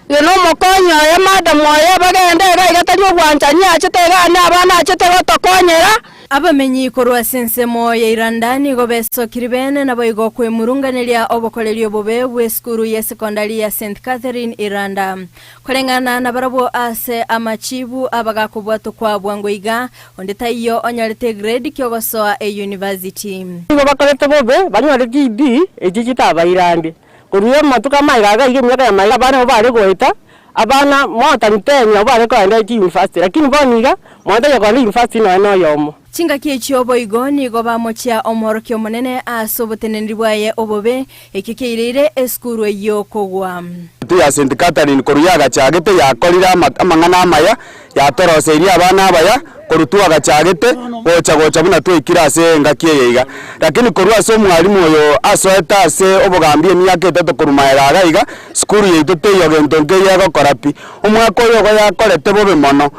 iga na omokonyi oye madam oye bagende iga iga tari obwanchani achete iga na abana achete gotokonyera. Abamenyi korwa ase ensemo ya Iranda nigo besokiri bene naboigo kwemurunganeria obokoreri obobe bw'esukuru y'esekondari ya St Catherine Iranda. Koreng'ana nabarabwo ase amachibu abagakobwatokwa bwango iga, Onde taiyo onyorete egrade ki'ogosoa eyunivasiti. Nigo bakorete bobe, banyore chibi echio chitabairande. Korwa amatuko amaiga iga iga emiaka ya magega abana nabo bare goeta, abana more than ten nabo bare kogenda chiuniversity lakini bono iga, monto taiyo okogenda university nonya na oyomo. Chingaki echio boigo nigo bamochia Omworokia Omonene ase oboteneneri bwaye obobe, ekio kiaireire esukuru eyio kogwa. Etutu ya St. Catherine korwa yagachagete yakorire amang'ana amaya, yatoroseirie abana abaya korwa twagachagete gocha gocha buna twaikire ase engaki eye iga. Lakini korwa ase omwalimu oyo asoete ase obogambi emiaka etato korwa magega iga iga, sukuru yaito teiyo gento nkeiyo egokora pi. Omwaka oyo igo yakorete bobe mono.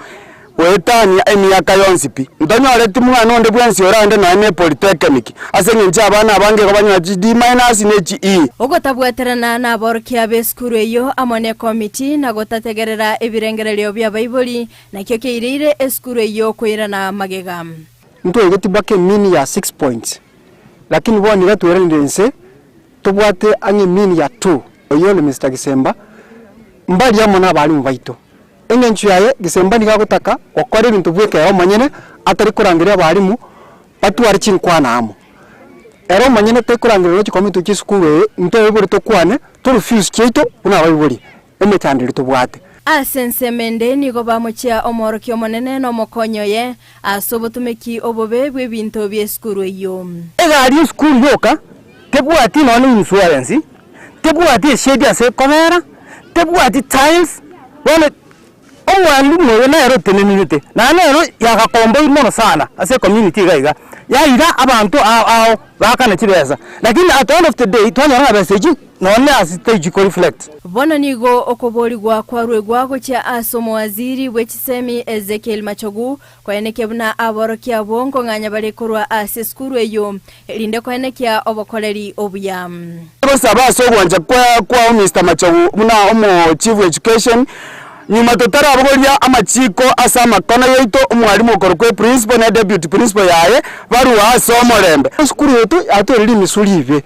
Goetania emiaka yonsi pi, ntonyoreti mwana onde bwensi orande nonya ne polytechnic, ase engencho abana abange igo banyora chi D minus ne chi E. Ogotabwaterana naborokia b'esukuru eyio amo nekomiti na gotategerera ebirengererio bi'abaibori nakio keireire esukuru eyio koirana magega. Ntwaigeti mpaka emean ya six points, lakini bono iga tweranire inse tobwate ang'e emean ya two, oyio ore Mister Gisemba, mbaria amo na abalimu baito. Engencho yaye, Gisemba nigo agotaka gokora ebinto bweka ere omonyene, atari korangeria abalimu batware chinkwana amo. Ere omonyene takorangeria nonya chikomiti chia esukuru eye, intwe abaibori tokwane, torefuse chiaito buna abaibori, emechando eria tobwate. Ase ensemo ende nigo bamochia Omoorokia Omonene na omokonyi oye ase obotomeki obobe bw'ebinto bi'esukuru eyio. Egari y'esukuru yoka tebwati nonya na insurance, tebwati eshade ase ekobera, tebwati tiles, bono omwalimu oyo nere otenenerete, naende nere yagakomboirwe mono sana ase ecommunity iga iga, yaira abanto ao ao baakane chibesa, lakini at the end of the day twanyora ng'a besa echio nonye ase taichi ko reflect. Bono nigo okoboorigwa kwaruegwa gochia ase omowaziri bwe chisemi Ezekiel Machogu, koenekia buna aborokia abwo nkong'anya bare korwa ase esukuru eyio, erinde koenekia obokoreri obuya. Gosaba ase ogwancha kwao Mister Machogu buna omo Chief Education, nyuma totarabogoria amachiko ase amakono yaito omwalimu okorokwa eprinciple ne deputy principal yaye barue ase omorembe. Esukuru yaito yatwerire rimisu ribe.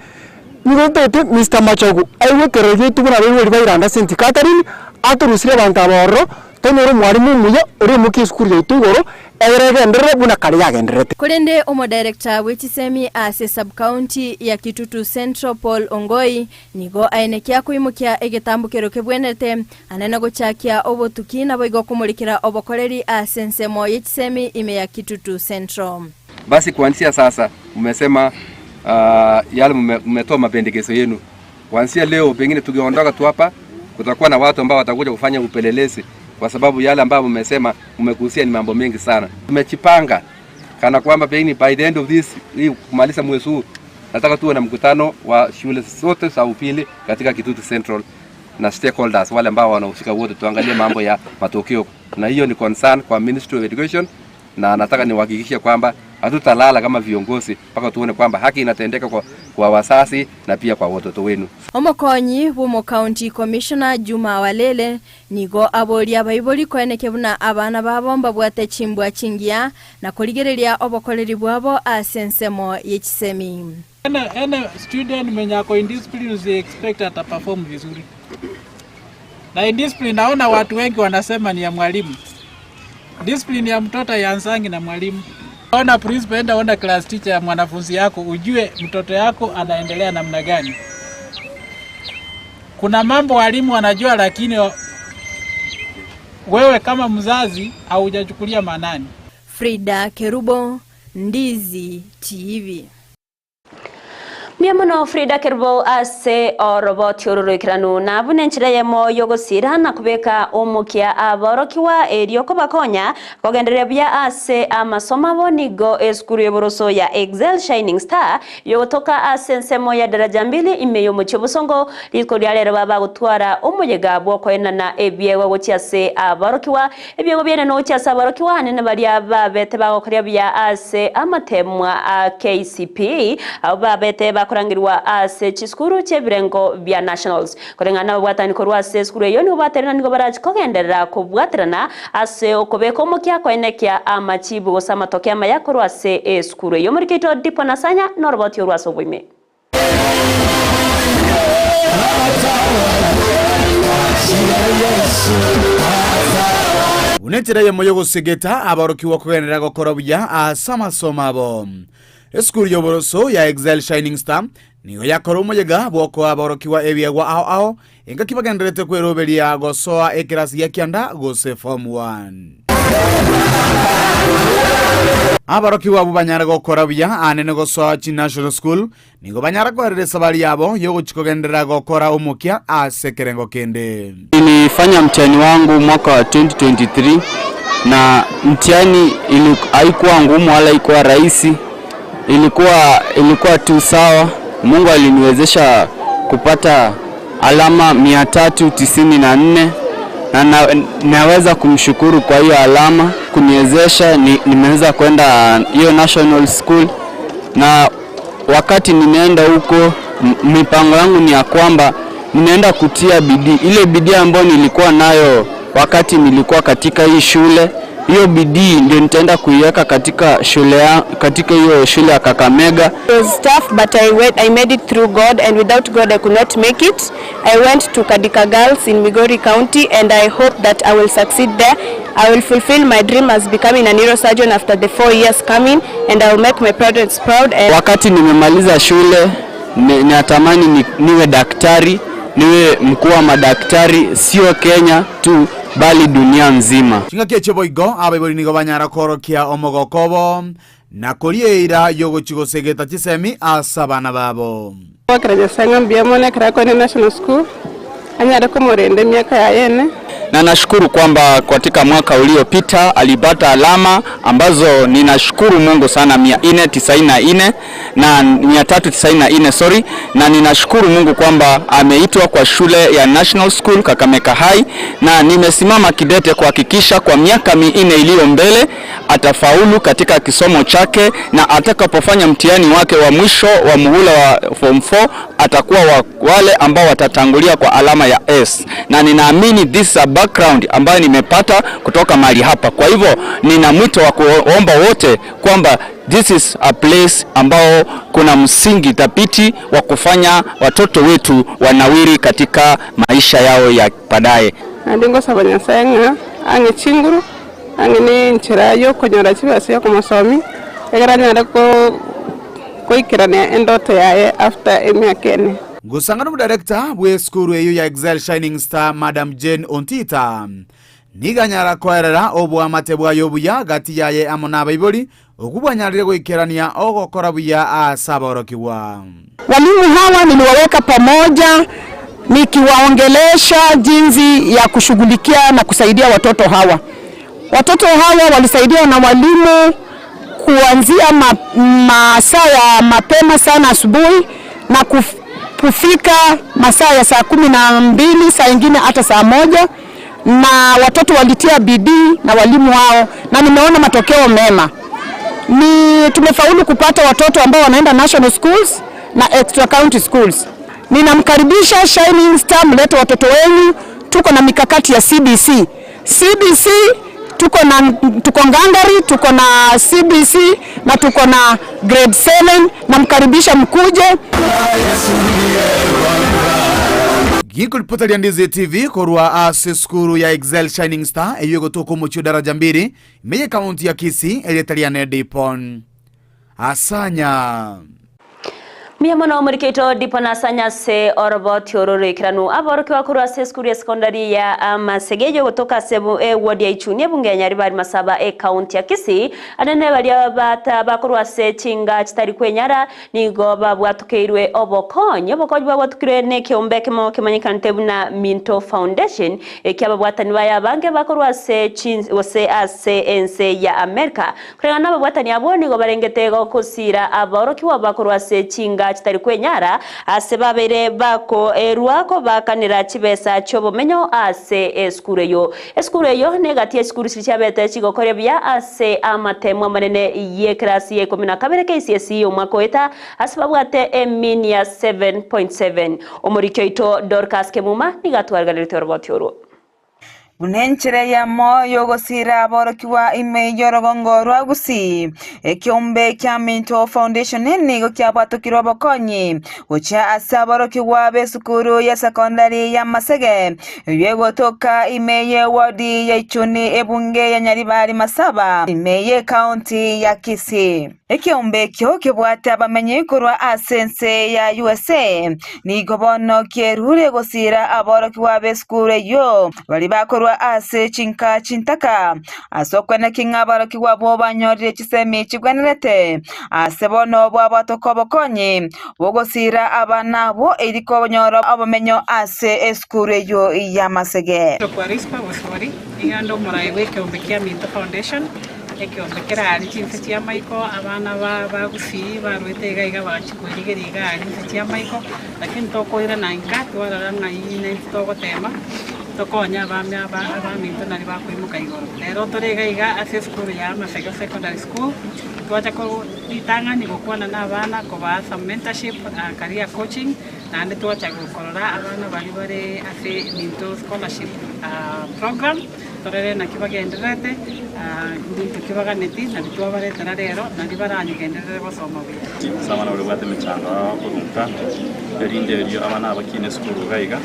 Nigo totaete Mister Machogu aigwe ekerero giaito buna abaibori ba Iranda St Catherine atorusirie abanto aba ororo tonyore omwalimu omuya oreimokie esukuru yaito igoro egere egenderere buna kare yagendererete. Korende omodirector bw'echisemi ase sub-county ya Kitutu Central Paul Ongoi nigo aenekia koimokia egetambokero kebwenerete anene gochakia obotuki naboigo komorikera obokoreri ase ensemo y'echisemi ime ya Kitutu Central. Basi kuanzia sasa mmesema yale mmetoa mapendekezo yenu. Kuanzia leo pengine tukiondoka tu hapa kutakuwa na watu ambao watakuja kufanya upelelezi kwa sababu yale ambayo mmesema mmekusia ni mambo mengi sana. Tumejipanga kana kwamba pengine by the end of this hii kumaliza mwezi huu Nataka tuwe na mkutano wa shule zote za upili katika Kitutu Central na stakeholders wale ambao wanahusika wote, tuangalie mambo ya matokeo, na hiyo ni concern kwa Ministry of Education, na nataka niwahakikishie kwamba hatutalala kama viongozi mpaka tuone kwamba haki inatendeka kwa, kwa wazazi na pia kwa watoto wenu. Omokonyi bw'omo county commissioner Juma Walele nigo aboria abaibori koeneke buna abana babo mbabwate chimbwa chingiya na korigereria obokoreri bwabo ase ensemo ye chisemi. Any, any student mwenye ako indiscipline usi expect ata perform vizuri. Na indiscipline naona watu wengi wanasema ni ya mwalimu. Discipline ya mtoto haianzangi na mwalimu. Ona principal, enda ona class teacher ya mwanafunzi yako ujue mtoto yako anaendelea namna gani. Kuna mambo walimu wanajua, lakini wewe kama mzazi haujachukulia maanani. Frida Kerubo, Ndizi TV. Mbuya mono Frida Kerubo ase oroboti oro roikeranu na buna enchera eyemo y'ogosira na kobeka omokia aborokigwa erio kobakonya kogendereria buya ase amasomo abo nigo esukuru y'oboroso ya Excel Shining Star yogotoka ase ensemo ya Daraja Mbili ime y'omochie Bosongo rituko ria rero babagotwara omoyega bw'okoenana ebiegwa gochia ase aborokigwa Ebiegwa biane nogochia ase aborokigwa aane na baria babete bagokoria buya ase amateemwa a KCPE, abwo babete bakorangerigwa ase chisukuru chi'ebirengo bia Nationals. Koreng'ana nababwatani korwa ase esukuru eyio nigo baterena nigo barachi kogenderera kobwaterana ase okobeka omokia koenekia amachibu gose amatoke amaya korwa ase esukuru eyio. Omoriki oito Dipo Nasanya noroboti orwo ase oboime. Buna enchera eyemo y'ogosegeta aborokigwa kogenderera gokora buya ase amasomo abo. Esukuru y'oboroso ya Excel Shining Star nigo yakora omoyega bw'okoa aborokigwa ebiegwa ao ao engaki bagendererete kweroberia gosoa ekerasi gia kianda gose form one. Aborokigwa abwo banyare gokora buya anene gosoa chinational school Nigo banyara koerera esabari yabo y'ogochia kogenderera gokora omokia ase ekerengo kende. Nilifanya mtihani wangu mwaka wa 2023 na mtihani haikuwa ngumu wala haikuwa rahisi, ilikuwa, ilikuwa tu sawa. Mungu aliniwezesha kupata alama 394 na, na naweza kumshukuru kwa hiyo alama kuniwezesha ni, nimeweza kwenda hiyo national school na wakati nimeenda huko, mipango yangu ni ya kwamba ninaenda kutia bidii, ile bidii ambayo nilikuwa nayo wakati nilikuwa katika hii shule, hiyo bidii ndio nitaenda kuiweka katika shule ya, katika hiyo shule ya Kakamega. It was tough but I, went, I made it through God and without God I could not make it. I went to Kadika Girls in Migori County and I hope that I will succeed there. I will fulfill my dream as becoming a neurosurgeon after the 4 years coming and I will make my parents proud and Wakati nimemaliza shule ni, natamani ni, niwe daktari, niwe mkuu wa madaktari sio Kenya tu bali dunia nzima. Chingaki echio boigo abaibori nigo banyara koorokia omogoko obo, na koria eira y'ogochia gosegeta chisemi ase abana babo. Gwakera Nyasae ng'a mbuya mono ekero akoenda National School, anyare komorenda emiaka yaye ene. Na nashukuru kwamba katika mwaka uliopita alipata alama ambazo ninashukuru Mungu sana 494 na 394 sorry, na ninashukuru Mungu kwamba ameitwa kwa shule ya National School Kakamega High, na nimesimama kidete kuhakikisha kwa miaka minne iliyo mbele atafaulu katika kisomo chake, na atakapofanya mtihani wake wa mwisho wa muhula wa form 4 atakuwa wa wale ambao watatangulia kwa alama ya S, na ninaamini this is a background ambayo nimepata kutoka mahali hapa. Kwa hivyo nina mwito wa kuomba wote kwamba this is a place ambao kuna msingi thabiti wa kufanya watoto wetu wanawiri katika maisha yao ya baadaye. Naende ngosaba Nyasae ng'a ang'e chinguru, ang'e ne enchera y'okonyora chibesa y'okomosomia, ekero anyare goikerania endoto yaye after emiaka ene. Ngosanga nomodarekta bw'esukuru eyio ya Excel Shining Star Madam Jane Ontita nigo anyara koerera oboamate bwaye obuya gati yaye amo nabaibori okwo bwanyarire goikerania ogokora buya ase aborokigwa. Walimu hawa niliwaweka pamoja nikiwaongelesha jinsi ya kushughulikia na kusaidia watoto hawa. Watoto hawa walisaidiwa na walimu Kuanzia masaa ya mapema sana asubuhi na kufika masaa ya saa 12, saa ingine hata saa 1, na watoto walitia bidii na walimu wao, na nimeona matokeo mema. Ni tumefaulu kupata watoto ambao wanaenda national schools na extra county schools. Ninamkaribisha Shining Star, mlete watoto wenu. Tuko na mikakati ya CBC. CBC tuko na tuko ngangari, tuko na CBC na tuko na grade 7. Namkaribisha mkuje. Gikoripota ria Ndizi TV korwa ase esukuru ya Excel Shining Star eywo egotoka omochie o Daraja Mbili ime ye ekaunti ya Kisii erieta riane Dipon Asanya. Mbuya mono omoriki oito Dipon Asanya ase oroboti oro roikeranu. Aborokigwa korwa ase esukuru ya secondary ya Amasege eywo egotoka ase eward ya Ichuni ebunge ya Nyaribari Masaba ecounty ya Kisii anene baria bata bakorwa ase chinga chitari kwenyara nigo babwatokeirwe obokonyi. Obokonyi bwabwatukirwe na ekeombe ekemo kemanyekanete buna Minto Foundation ekia ababwatani baye abange bakorwa ase gose ase ense ya America. Koreng'ana na ababwatani abwo nigo barengete gokosira aborokigwa bakorwa ase chinga chitari kwenyara ase babeire bakoerwa kobakanera chibesa chiobomenyo ase esukuru eyio. Esukuru eyio negati yechisukuru chiria chiabete chigokoria buya ase amatemo amanene yekerasi ya ikomi na kabere KCSE omwaka oeta ase babwate emean ya 7.7. Omoriki oito Dorcas Kemuma nigo atwariganerete oroboti orwo. Buna enchera eyemo y'ogosiira aborokigwa ime y'orogongo rwa Gusii, ekeombe kia Minto Foundation nigo kiabwatokire obokonyi gochia ase aborokigwa b'esukuru ya sekondari ya Masege eyio egotoka ime y'ewodi ya Ichuni ebunge ya Nyaribari Masaba ime y'ekaunti ya Kisii. Ekeombe ekio kebwate abamenyi korwa ase ense ya USA nigo bono kierure gosiira aborokigwa b'esukuru eyio baria bakorwa ase chinka chintaka, ase okweneki ng'a aborokigwa abwo banyorire chisemi chigwenerete. Ase bono bwabwatoka obokonyi bw'ogosiira abana abwo erio konyora obomenyo ase esukuru eyio y'amasege. Kwa Rispa Bosibori, nigo ande omoraai bw'ekeombe kia Minto Foundation, Ekeombe kere aria chinse chi'amaiko, abana ba bagusii barwete iga iga bagachia kwerigeria iga aria chinse chi'amaiko, lakini tokoirana inka twarora ng'a iyio naintwe togotema, tokonye abame aba abaminto naria bakoimoka igoro. Rero tore iga iga ase esukuru ya Amasege Secondary School, twacha ko ritang'ani gokwana na abana kobaa some mentorship, career coaching, naende twacha korora abana baria bare ase Minto scholarship program. Torere naki bagendererete, mbinto ki baganeti, nabio twabaretera rero, nario baranyegenderere gosoma buya. Ase abana baria babwate emechando ao korunka, erinde erio abana abakina esukuru iga iga,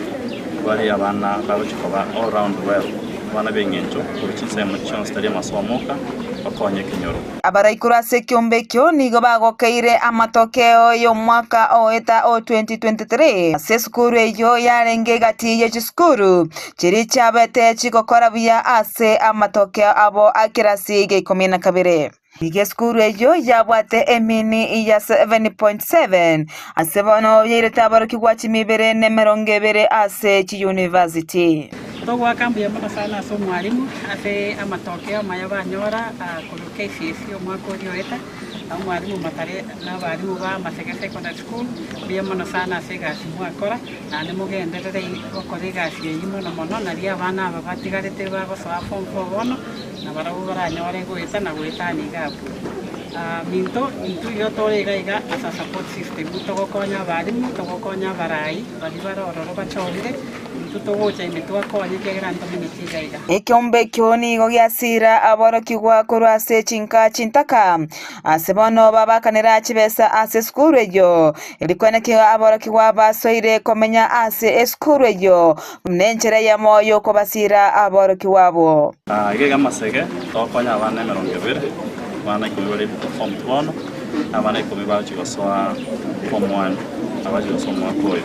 bare abana bagochia koba all round well, abana b'eng'encho korwa chinsemo chionsi tari amasomo oka, bakonye ekenyoro. Abaraikuru ase ekeombe ekio nigo bagokeire amatokeo y'omwaka oeta o 2023 ase esukuru eyio yarenge egati ye chisukuru chiria chiabete chigokora buya ase amatokeo abo a kerasi gia ikomi na kabere. Nigo esukuru eyio yabwate emini ya 7.7 ase bono yairete aborokigwa chimibere na emerongo ebere ase chiyunivasiti. Togoaka mbuya mono sana ase omwalimu ase amatokeo amaya banyora korwa KCSE omwaka oria oeta, na omwalimu Matare na abalimu ba Masege Secondary School, mbuya mono sana ase egasi mwakora, naende mogenderere gokora egasi eyio mono mono, nario abana aba batigarete bagosoa form four bono, nabarabwo baranyore goeta na goetania iga abwo. Minto, intwe igo tore iga iga as a support system, togokonya abalimu, togokonya abarai baria bare ororo bachorire, Intwe togocha ime twakonye, ekiagera ntomenyeti iga iga. Ekeombe ekio nigo giasiira aborokigwa korwa ase chinka chintaka, ase bono babakanera chibesa ase esukuru eyio, erio kwenekigwa aborokigwa basoire komenya ase esukuru eyio buna enchera eyemo y'okobasiira aborokigwa abwo. Iga iga amasege togokonya abana emerongo ebere, abana ikomi bare form two bono, na abana ikomi bagochia gosoa form one, abagochia gosoa omwaka oyo.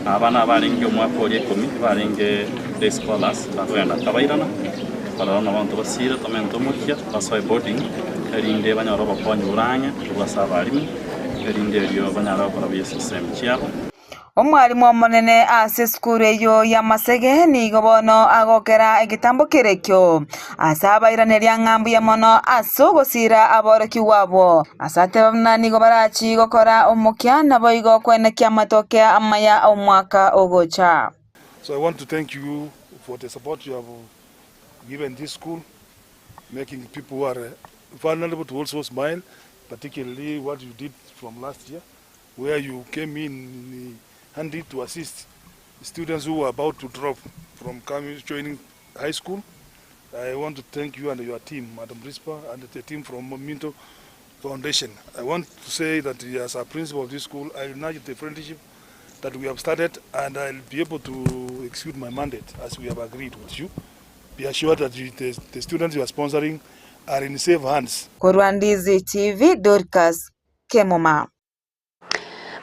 Abana abarenge omwaka oria ikomi barenge day scholars bakogenda nkabairana, barora nabo abanto basire tomente omokia basoe boarding, erinde banyore obokonyi bore ang'e korwa ase abalimu, erinde erio banyare gokora buya ase chisemi chiabo. Omwalimu omonene ase esukuru eyio y'amasege nigo bono agokera egetambo kerekio ase abairaneria ng'a mbuya mono ase ogosira aborokigwa abwo. Ase ateba buna nigo barachi gokora omokia naboigo kwenekia amatoke amaya omwaka ogocha. So I want to thank you for the support you have given this school, making people who are vulnerable to also smile, particularly what you did from last year, where you came in handy to assist students who were about to drop from coming, joining high school. I want to thank you and your team, Madam Rispa, and the team from Minto Foundation. I want to say that as a principal of this school, I will nurture the friendship that we have started and I'll be able to execute my mandate as we have agreed with you. Be assured that you, the, the students you are sponsoring are in safe hands. Korwa Ndizi TV, Dorcas Kemuma.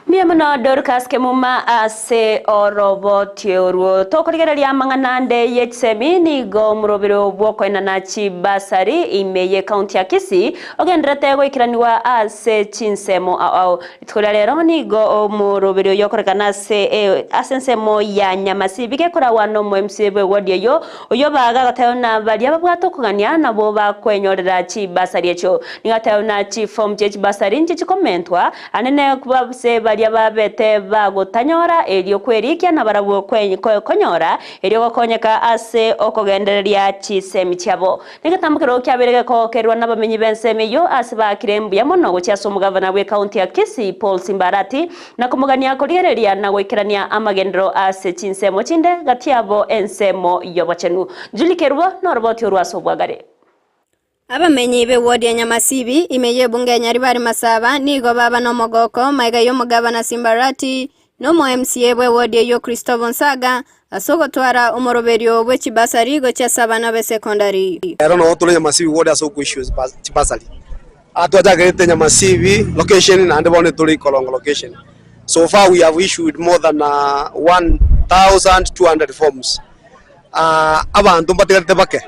Mbuya mono Dorcas Kemuma ase oroboti orwo. Tokorigereria amang'ana ande ye chisemi nigo omorobero bw'okoenana chibasari ime ye county ya Kisii ogendererete goikeranigwa ase chinsemo ao ao. Rituko ria rero nigo omoroberi oyo okorekana ase ase ensemo ya Nyamasibi gekoragwa nomo MCA bw'eward eyio oyio baga agateba buna baria babwate okogania nabwo bakwenyorera chibasari echio. Nigo ateba buna chiform chie chibasari nchi chikomentwa anene ase baria babete bagotanyora erio kwerikia nabarabwo konyora erio gokonyeka ase okogendereria chisemi chiabo. Negetambo keroo kiabeire gekogokerwa nabamenyi b'ensemo eyio ase baakire mbuya mono gochia ase omogavana bw'ecounty ya Kisii Paul Simba Arati na komogania korigereria na goikerania amagenderero ase chinsemo chinde gati yabo ensemo y'obochenu. Julie Kerubo noroboti orwo ase obwagare. Abamenyi b'ewodi ya Nyamasibi, ime y'ebunge ya Nyaribari Masaba, nigo baba nomogoko magega y'omogavana Simba Arati na omo MCA bw'ewodi eyio Christopher Nsaga ase ogotwara omoroberio bwe chibasari gochia ase abana b'esekondari. Ero noo tore Nyamasibi ward ase okoissue chibasari. Aa twachakerete Nyamasibi location naende bono tore Ikorongo location. So far we have issued more than 1200 forms. Abanto mbatigarete bake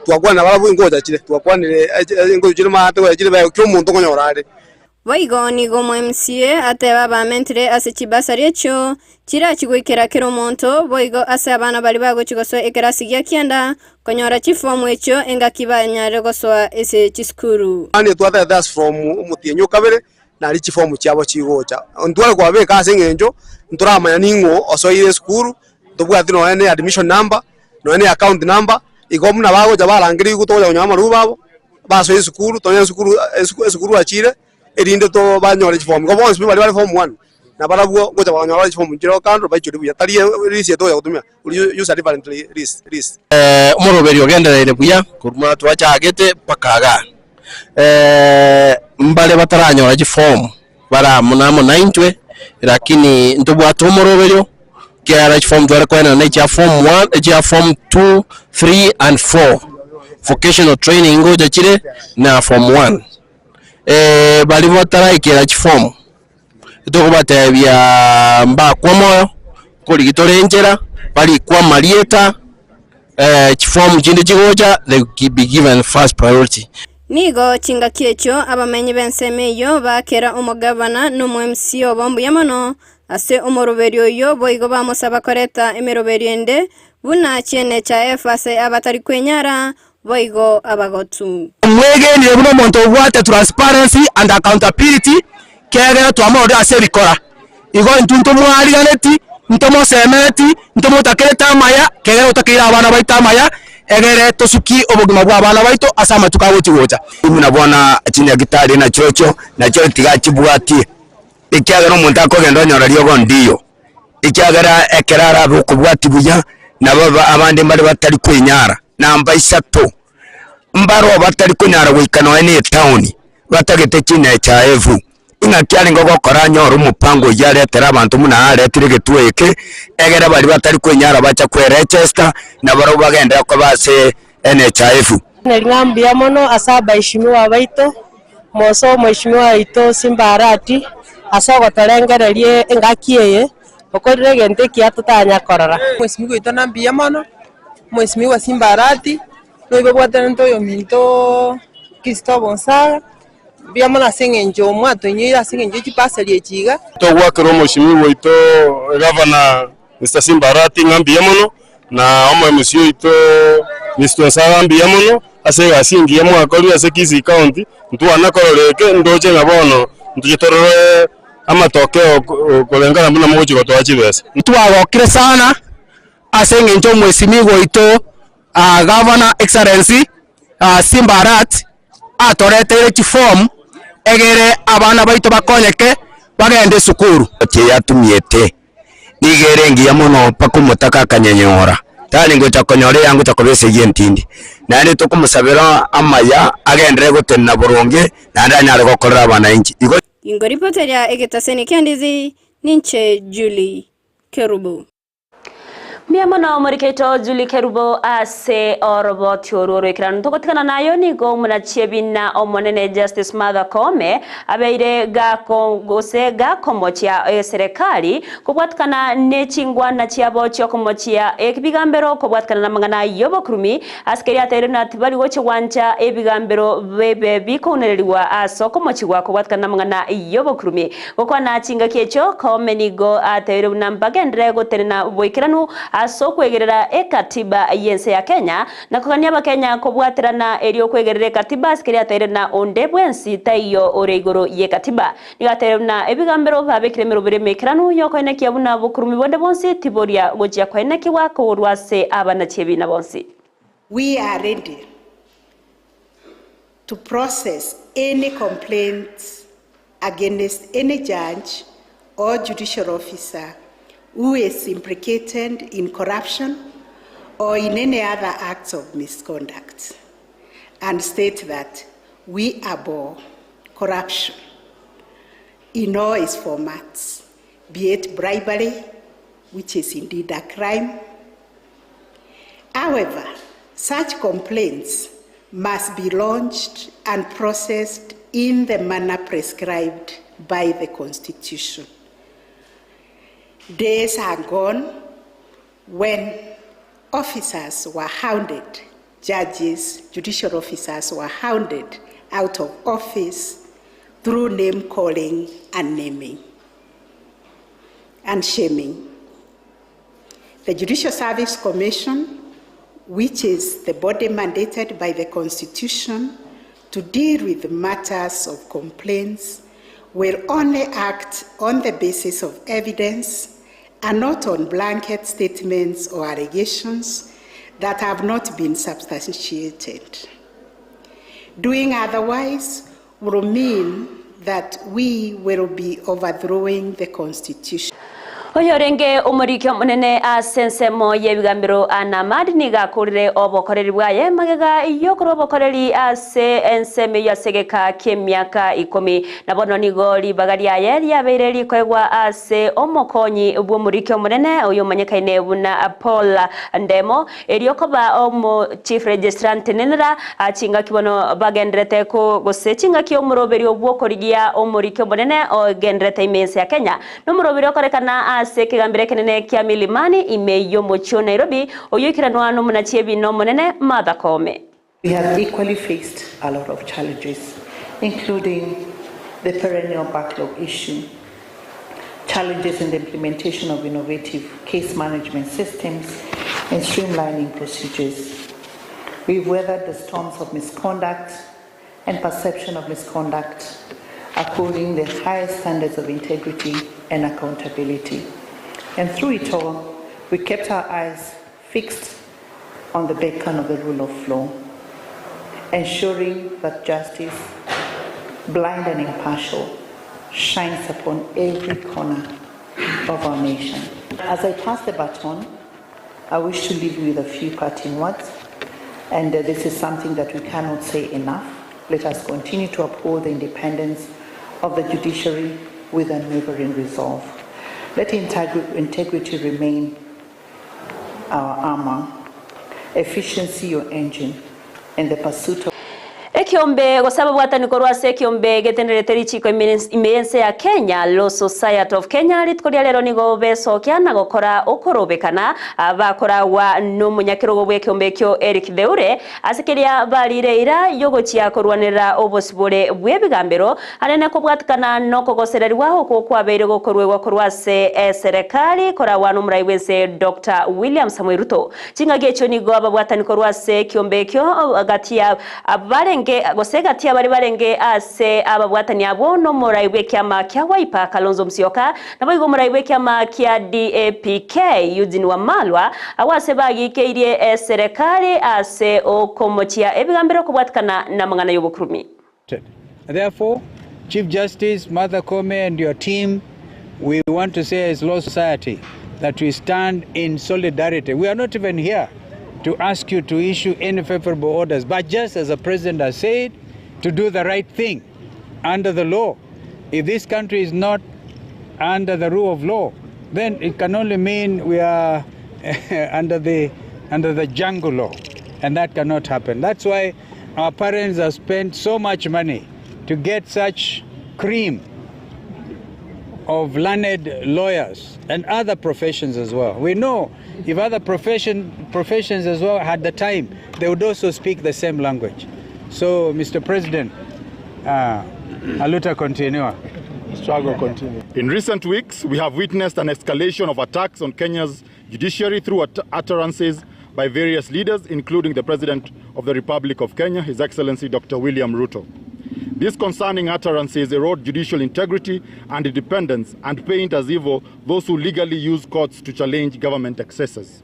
twakwanire nabarabwo ingocha chire, twakwanire ingocha chire maate gocha chire bego kera omonto okonyora are. Boigo nigo omo-MCA ateba abamentire ase chibasari echio chirachie goikera kera omonto, boigo ase abana baria bagochia gosoa ekerasi gia kianda konyora chifomu echio engaki banyare gosoa ase chisukuru. Mani twatete as from omotienyi o kabere nario chifomu chiabo chigocha. Ntware kobabeka ase eng'encho ntoramanya ning'o osoire esukuru, ntobwati nonya ne admission number, nonya ne account number, igo buna bagocha barangerigwe togocha konyora amarube abo, basoe esukuru, tonyore esukuru esukuru achire, erinde to banyore chifomu. Igo bonsi pi baria bare form one, nabarabwo ngocha bakonyora bare chifomu chire kando baichore buya, tari list eye togocha gotumia, we use a different list list. Omoroberi ogendereire buya korwa twachagete mpaka igaa. Mbare bataranyora chifomu bare amo namo naintwe, lakini ntobwate omoroberio, ekiagera chifomu tware koenana na echia form one, echia form two, three and four. Vocational training ngocha chire na form one. Baria bataraikera chifomu, tokobatebia mbakwe omoyo, nkorigia tore enchera, barikwe amarieta, chifomu chinde chigocha, they will be given first priority. Nigo chingaki echio abamenyi b'ensemo eyio baakera omogavana na omo-MC obo mbuya mono ase omoroberio oyio, boigo bamosaba koreta emeroberio ende buna chiene chia efa ase abatari kwenyara, boigo abagotu. Mwegenire buna omonto obwate transparency and accountability kiagera twamororire ase ebikora. Igo intwe ntomwariganeti, ntomosemereti, ntomotakerete amaya, kiagera otakeire abana baito amaya, egere tosukie obogima bwa abana baito ase amatuko agochi gocha. Buna bono chinyagitari nachirochio, nachio tiga chibwatie, ekiagera omonto akogenda onyora riogo ndiyo, ekiagera ekero arabe okobwatia buya, nabo abande mbare batari kwenyara. Namba isato, mbaroo batari konyara goika nonya na etaoni, batagete chiNHIF, ing'aki arenge gokora anyore omopango oyio aretere abanto buna aretire egetuo eke, egere baria batari kwenyara bacha kweregister, nabarabwo bagenderere koba ase NHIF. Nari ng'a mbuya mono ase abaeshimiwa baito, mose omoeshimiwa oito Simba Arati, ase ogotorengereria engaki eye, okorire egento ekiya totanya korora. Omwesimigwa oito na mbuya mono, Omwesimigwa Simba Arati, noyo obwatanete oyominto Christopher Onsaga. Mbuya mono ase eng'encho mwatoinyoire ase eng'encho ye chibasari echi iga. Togwakera omoshimiwa oito Gavana Mister Simba Arati ng'a mbuya mono, na omo MC oito Mister Osaba mbuya mono ase egasi engiya mwakorire ase Kisii County, ntwana korora eke ndoche ng'a bono ntoche torore amatokeo korengana buna mogochia gotoa chibesa. Twagokire sana ase eng'encho omwesimigwa oito Gavana Excellency Simba Arati atoreteire chiform egere abana baito bakonyeke bagende esukuru. Yatumiete nigo ere engiya mono mpaka omotaka akanyenyora, tari ngocha konyora eyangocha koba esegi entindi. Naende tokomosabera amaya agenderere gotenena boronge, naende anyare gokorera abananchi. Igo. Ingoripoteria egetaseni kia Ndizi, ninche Julie Kerubo. Mbuya mono omorikeito Julie Kerubo ase oroboti orwo rw'ekeranu. Togotigana nayo nigo omonachie-bina omonene Justice Martha Koome abeire gako gose gakomochia eserekari kobwatikana ne chingwana chiabo chiokomochia ebigambero kobwatikana namang'ana y'obokurumi ase keria ateire buna tibari gochia gwancha ebigambero bibe bikounererigwa ase okomochigwa kobwatikana namang'ana y'obokurumi. Gokwana chingaki echio, Koome nigo atebirie buna mbagenderere gotenena boikeranu ase okwegerera ekatiba y'ense ya Kenya, na kogania abakenya kobwaterana erio okwegerera ekatiba ase keria ateire na onde bwensi taiyo ore igoro y'ekatiba. Nigo atebirie buna ebigambero babekire emeroberi emeikeranu y'okoenekia buna bokurumi bonde bonsi tiboria gochia koenekigwa korwa ase abanachi ebiina bonsi. We are ready to process any complaints against any judge or judicial officer who is implicated in corruption or in any other acts of misconduct, and state that we abhor corruption in all its formats, be it bribery, which is indeed a crime. However, such complaints must be launched and processed in the manner prescribed by the Constitution. Days are gone when officers were hounded, judges, judicial officers were hounded out of office through name calling and naming and shaming. The Judicial Service Commission, which is the body mandated by the Constitution to deal with matters of complaints, will only act on the basis of evidence and not on blanket statements or allegations that have not been substantiated. Doing otherwise will mean that we will be overthrowing the Constitution. Oyorenge omoriki omonene ase ensemo y'ebigambero Anna Amadi nigo akorire obokoreri bwaye magega y'okorwa obokoreri ase ensemo eyio ase egeka ki'emiaka ikomi. Na bono nigo ribaga riaye riabeire rikoegwa ase omokonyi bw'omoriki omonene oyomanyekaine buna Paul Ndemo, Erio koba omo Chief Registrar ntenenera chingaki bono bagenderete ko gose chingaki omoroberio bw'okorigia omoriki omonene ogenderete ime ense ya Kenya. Nomoroberio okorekana ase ekegambero ekenene kia Milimani ime y'omochie o Nairobi, oyio oikeranwa nomonachi ebina omonene Martha Koome. We have equally faced a lot of challenges, including the perennial backlog issue, challenges in the implementation of innovative case management systems, and streamlining procedures. We've weathered the storms of misconduct and perception of misconduct, upholding the highest standards of integrity and accountability. And through it all, we kept our eyes fixed on the beacon of the rule of law, ensuring that justice, blind and impartial, shines upon every corner of our nation. As I pass the baton, I wish to leave you with a few parting words, and this is something that we cannot say enough. Let us continue to uphold the independence of the judiciary with unwavering resolve. Let integri integrity remain our armor, efficiency your engine, and the pursuit of. Ekiombe gose ababwatani korwa ase ekiombe getenerete richiiko ime ime y'ense ya Kenya, Law Society of Kenya, rituko ria rero nigo besokia na gokora okorobekana bakoragwa nomonyakerogo bw'ekiombe ekio Eric Theure ase keria barire eira y'ogochia korwanerera obosibore bw'ebigambero anene kobwatikana nokogosererigwa okwo kwabeire gokoruegwa korwa ase eserekari koragwa nomorai bw'ense Doctor William Samoei Ruto. Chingaki echio nigo ababwatani korwa ase ekiombe ekio gati ya abarenge gose gati y'abaria barenge ase ababwatani abwo nomorai bw'ekiama kia Wiper Kalonzo Musyoka, naboigo omorai bw'ekiama kia DAP-K Eugene Wamalwa, agwo ase bagiikeirie eserekari ase okomochia ebigambero kobwatikana namang'ana y'obokurumi. Therefore, Chief Justice Martha Koome and your team, we want to say as Law Society that we stand in solidarity. We are not even here to ask you to issue any favorable orders, but just as the president has said, to do the right thing under the law. If this country is not under the rule of law, then it can only mean we are under the under the jungle law, and that cannot happen. That's why our parents have spent so much money to get such cream of learned lawyers and other professions as well. We know if other profession, professions as well had the time, they would also speak the same language. So, Mr. President, uh, aluta continua. Struggle continue. In recent weeks, we have witnessed an escalation of attacks on Kenya's judiciary through utterances by various leaders, including the President of the Republic of Kenya, His Excellency Dr. William Ruto. These concerning utterances erode judicial integrity and independence and paint as evil those who legally use courts to challenge government excesses.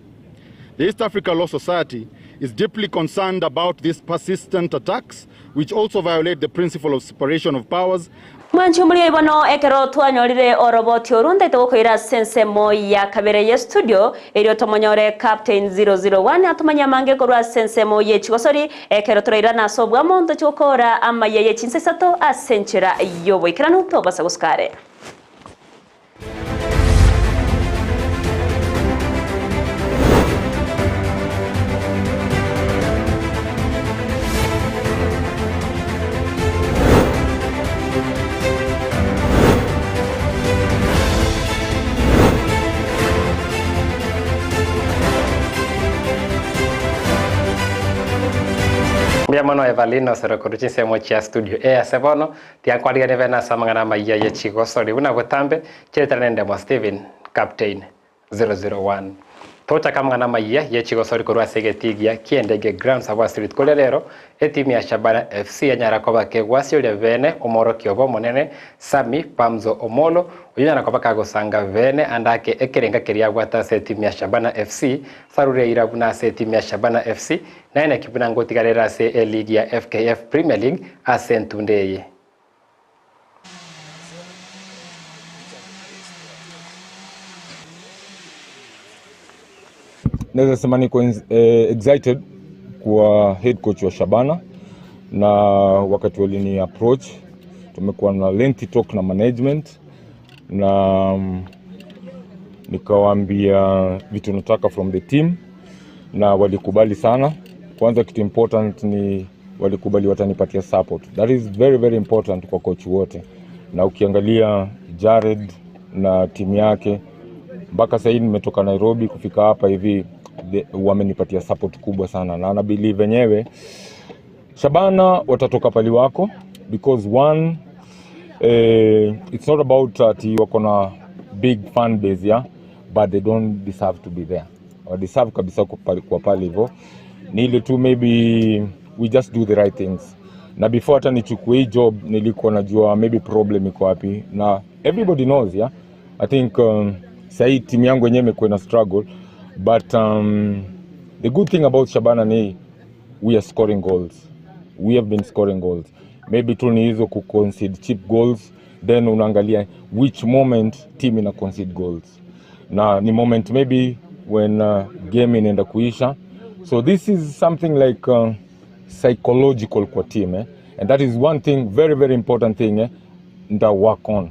The East Africa Law Society is deeply concerned about these persistent attacks, which also violate the principle of separation of powers Mwanche omorwoti bono ekero twanyorire oroboti orwo ntaete gokoira ase ensemo ya kabere ye studio erio tomonyore Captain 001 atomanye amange korwa ase ensemo ye chigosori ekero torairane ase obwamo ntochi gokora amaiya ye chinsa isato ase enchera y'oboikeranu tobasa gosuka are. Mbuya mono Evelyn osero korwa chinsemo chia studio E ase bono, tiga nkwariganie bene ase amang'ana amayia ye chigosori buna botambe chiretana nendemo Stephen Captain 001. Tochaka amang'ana amayia ye chigosori korwa ase egetigia ki'endege Grounds abwo ase rituko ria rero, etimu ya Shabana FC yanyara koba kegwasioria bene omworokia obo omonene Sammy Pamzo Omollo oyio onyara koba kagosanga bene ande ake ekerenga keria abwate ase etimu ya Shabana FC sarure eira buna ase etimu ya Shabana FC naye naki buna ngotigarera ase eligi ya FKF Premier League ase entunda eye. Naweza sema niko eh, excited kuwa head coach wa Shabana na wakati walini approach tumekuwa na lengthy talk na management na nikawaambia vitu nataka from the team na walikubali sana. Kwanza kitu important ni walikubali watanipatia support. That is very very important kwa coach wote, na ukiangalia Jared na timu yake mpaka sasa hivi nimetoka Nairobi kufika hapa hivi wamenipatia support kubwa sana, na na believe wenyewe Shabana watatoka pali wako because one eh, it's not about ati wako na big fan base yeah, but they don't deserve to be there. Wa deserve kabisa kwa pale hivyo, ni ile tu maybe we just do the right things. Na before hata nichukue hii job nilikuwa najua maybe problem iko wapi, na everybody knows yeah. I think sahii timu yangu yenyewe imekuwa na struggle but the good thing about Shabana ni we are scoring goals we have been scoring goals maybe tu ni hizo ku concede cheap goals then unaangalia which moment team ina concede goals na ni moment maybe when game inaenda kuisha so this is something like psychological kwa team eh? and that is one thing very very important thing eh? nita work on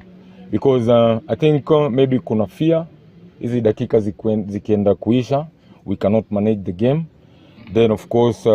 because I think maybe kuna fear hizi dakika zikienda kuisha we cannot manage the game then of course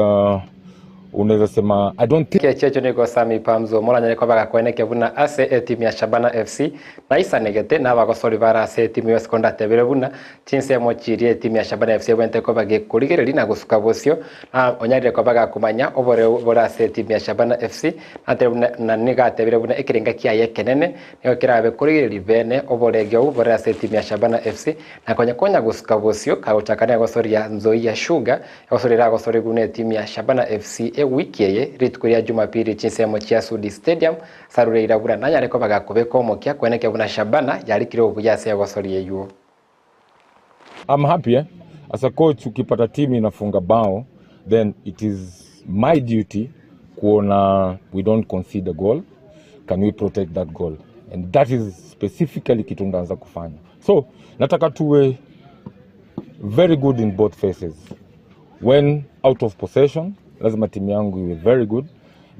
Unaweza sema I don't think Echiacho nigo Sammy Pamzo moranyare koba gakweneke buna ase etimu ya Shabana FC naisanegete na abagosori bare ase etimu yonsi kondatebire buna chinsemo chiria etimu ya Shabana FC ebwenerete koba gekorigereria na gosuka bosio na onyarire koba gakomanya oboreu bore ase etimu ya Shabana FC natebire buna na nigo atebire buna ekerenga kiaye ekenene nigo kerabe korigereria bene oborege obwo bore ase etimu ya Shabana FC na konya konya gosuka bosio kagochaka negosoria Nzoia Sugar Egosori eragosorigwe netimu ya Shabana FC ewiki eye rituko ria Jumapili chinsemo chia Sudi Stadium Sarure Irabura nanyare koba gakobeka omokia kweneke buna Shabana yarikire obuya ase egosori eywo. I'm happy eh? As a coach ukipata team inafunga bao then it is my duty kuona we don't concede a goal can we protect that goal and that is specifically kitu ndaanza kufanya so nataka tuwe very good in both phases when out of possession lazima timu yangu iwe very good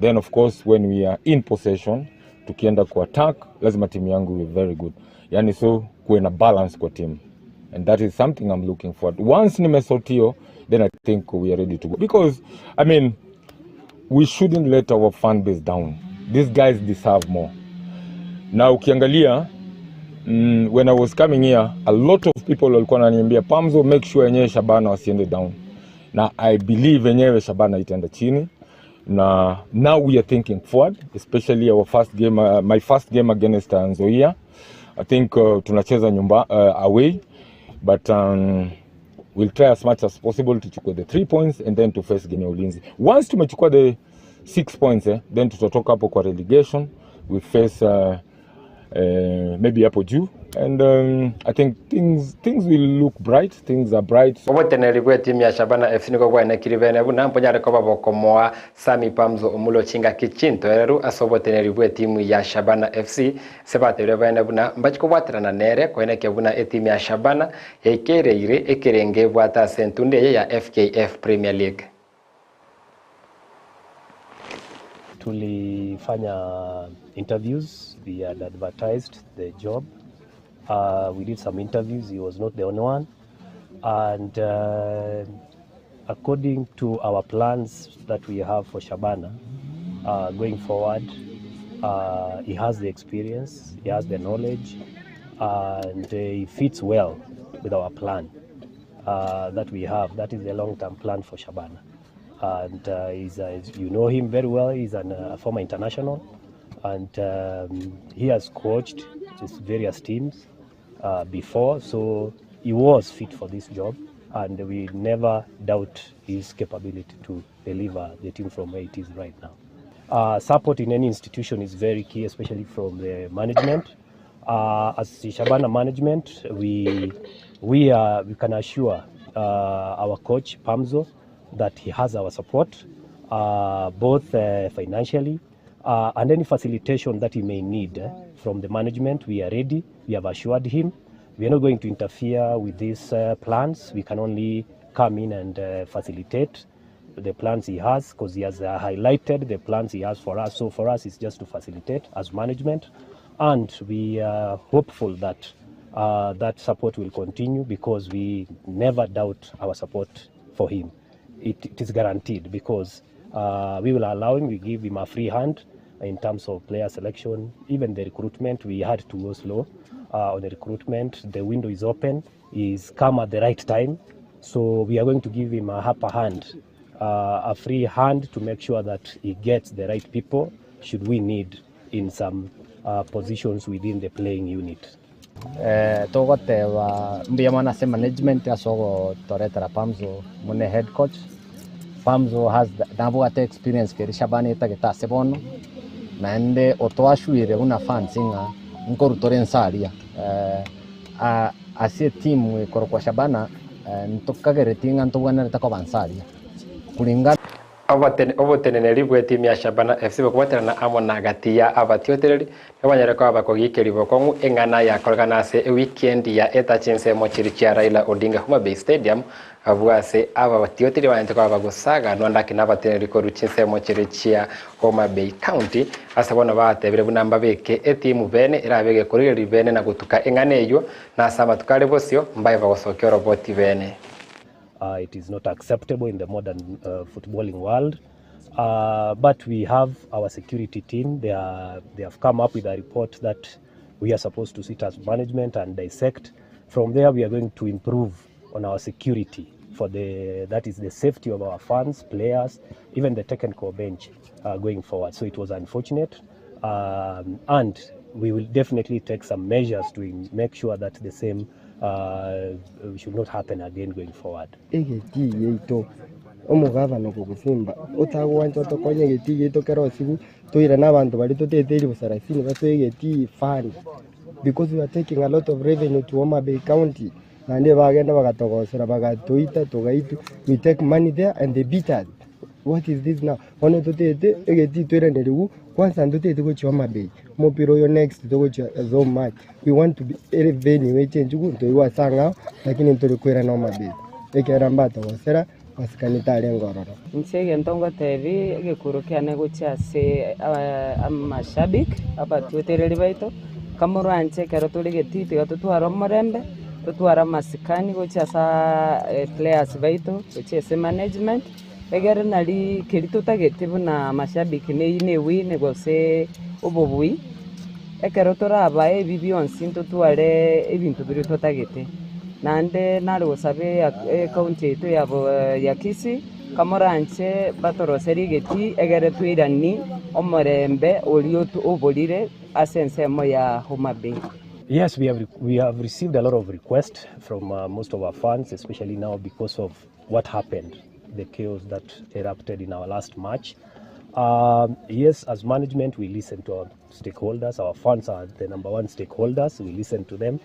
then of course when we are in possession tukienda ku attack lazima timu yangu iwe very good yani so kuwe na balance kwa team and that is something i'm looking forward once nimesort hiyo then i think we are ready to go because i mean we shouldn't let our fan base down these guys deserve more na ukiangalia when I was coming here a lot of people walikuwa wananiambia Pamzo, make sure yenyewe Shabana wasiende down, na I believe yenyewe Shabana itaenda chini na now we are thinking forward especially our first game my first game against Nzoia I think tunacheza nyumba away but we'll try as much as possible tuchukue the three points and then to face game ya Ulinzi. Once tumechukua the six points then tutatoka hapo kwa relegation we face maybe hapo juu and I think things will look bright, things are bright. Oboteneri bwa etimu ya Shabana FC nigo bwaenekire bene buna mbonyare koba bokomoa Sammy Pamzo Omulo chingaki chintoereru ase oboteneri bwa etimu ya Shabana FC ase batebire bene buna mbachi kobwaterana nere koenekia buna etimu ya Shabana yaikereire ekerenge ebwate ase entunde eye ya FKF Premier League. Tulifanya interviews, we had advertised the job. We did some interviews, he was not the only one. And according to our plans that we have for Shabana, going forward, he has the experience, he has the knowledge, and he fits well with our plan that we have. That is the long-term plan for Shabana. And you know him very well, he's a former international, and he has coached various teams before, so he was fit for this job, and we never doubt his capability to deliver the team from where it is right now. Support in any institution is very key, especially from the management. As the Shabana management, we can assure our coach Pamzo that he has our support, both financially and any facilitation that he may need from the management. We are ready. We have assured him. We are not going to interfere with these plans. We can only come in and facilitate the plans he has, because he has highlighted the plans he has for us. So for us, it's just to facilitate as management, and we are hopeful that that support will continue, because we never doubt our support for him. It is guaranteed, because we will allow him, we give him a free hand in terms of player selection, even the recruitment. We had to go slow on the recruitment. The window is open, he's come at the right time, so we are going to give him a upper hand, a free hand to make sure that he gets the right people should we need in some positions within the playing unit. Togoteba mbuya mwana se management asogo toretera Pamzo mune head coach. Pamzo has nabwate experience keri Shabana etagete ase bono, naende otwashuire buna fans ng'a nkorutore nsaria. Ase team ekorokwa Shabana, ntokagereti ng'a ntobwenerete koba nsaria. Kulingana Oboteneneri bwa etimu ya Shabana FC bokobwaterana amo na gati ya abatiotereri nibanyare koba bakogikeria bokong'u eng'ana yakorekana ase eweekend ya etachi ensemo chiri chia Raila Odinga Homa Bay Stadium abwo ase aba batiotereri banyarete koba bagosaganwa ndaki na abateneneri korwa chinsemo chiri chia Homa Bay County ase bono batebire buna mbabeke etimu bene erabege korigereria bene na gotuka eng'ana eywo na ase amatuko are bosio mbaye bagosokia oroboti bene. It is not acceptable in the modern footballing world. But we have our security team, they are, they have come up with a report that we are supposed to sit as management and dissect. From there we are going to improve on our security for the, that is the safety of our fans, players, even the technical bench going forward. So it was unfortunate, and we will definitely take some measures to make sure that the same should not happen again going forward. Egetii giaito omogavana okogosimba otagwancha otokonye egetii giaito kera osigu toirane abanto baria toteteiri bosarasini basoe egetii fund because we are taking a lot of revenue to Homa Bay County naende bagenda bagatogosera bagatoita togaitwa we take money there and they beat us what is this now bono totete egetii toiraneriwu kwanza ntotete gochia Homa Bay omopira oyo next togochia so much we want to be ere venue echenjigu ntoigwa ase ang'ao lakini ntori koirana Homa Bay ekero mbatogosera masikanete arenge ororo. Inche egento ngotebi egekuro kiane gochia ase amashabiki abatuetereri baito, kamorwanche ekero tore getii tiga totware omorembe, totware amasikani gochia ase players baito, gochia ase management, egere nari keri totagete buna mashabiki neywo na ewin gose obobui, ekero torabae ebi bionsi ntotware ebinto biria totagete. Naende nare gosaba ecounty yaito ya ya Kisii, kamoranche batoroserie egetii egere toirani omorembe oria oborire ase ensemo ya Homa Bay. Yes, we have received a lot of requests from most of our fans, especially now because of what happened, the chaos that erupted in our last match. Yes, as management, we listen to our stakeholders. Our fans are the number one stakeholders. We listen to them.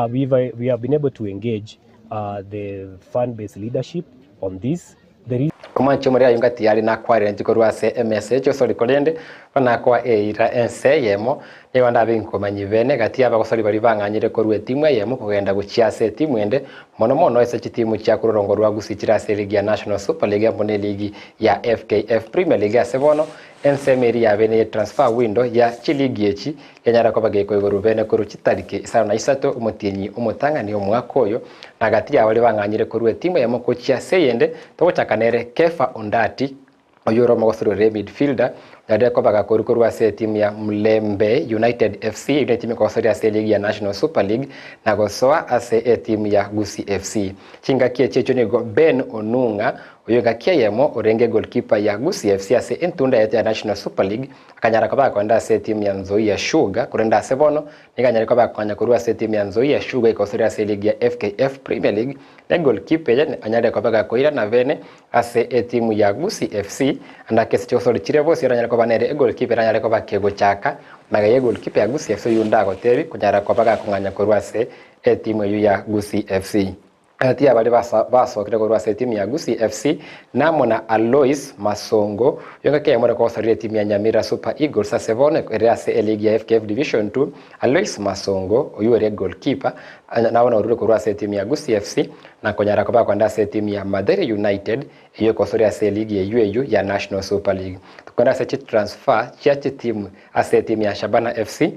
We have been able to engage the fan-based leadership on this. There is Omwanchi omorero ayio ngati yare nakwarire inche korwa ase emesa eche osori korende banakoa eira ense eyemo, nigo ndabe inkomanyia bene gati y'abagosori baria bang'anyire korwa etimu eyemo kogenda gochia ase etimu ende, mono mono ase chitimu chia korwa rwa Gusii chire ase eligi ya National Super League amo na eligi ya FKF Premier League ase bono ensemo eria yabe neye transfer window ya chiligi echi yanyara koba gekoigorwa bene korwa chitariki isano na isato omotienyi omotang'ani omwaka oyo na gati yabo baria bang'anyire korwa etimu eyemo gochia ase eyende togochaka nere Kefa Ondati oyo ore omogosori ore midfielder oyarire koba gakoru korwa ase etimu ya Mlembe United FC eyio ne etimu ekogosoria ase eligi ya National Super League na gosoa ase etimu ya Gusii FC. Chingaki echi echio nigo Ben Onung'a oyo engaki eyemo orenge goalkeeper ya Gusii FC ase entunda yaito ya National Super League akanyara koba gakoenda ase etimu ya Nzoia Sugar korende ase bono nigo anyare koba gakonya korwa ase etimu ya Nzoia Sugar ekogosoria ase eligi ya FKF Premier League ne goalkeeper eye anyare koba gakoirana bene ase etimu ya Gusii FC ande ake ase chigosori chiria bonsi eranyare koba nere egoalkeeper eranyare koba kegochaka magega ya egoalkeeper ya Gusii FC oyio ndagotebi konyara koba gakong'anya korwa ase etimu eyio ya Gusii FC. Gati ya baria basokire korwa ase etimu ya Gusii FC namo na Alois Masongo oyo ngaki eyemo ore kogosorera etimu ya Nyamira Super Eagles ase bono ere ase eligi ya FKF Division 2 Alois Masongo oyio ore goalkeeper nabono orure korwa ase etimu ya Gusii FC na konyara koba akoenda ase etimu ya Mathare United eyio ekosoria ase eligi eyio eyio ya National Super League. Tokogenda ase chitransfer chia chitimu ase etimu ya Shabana FC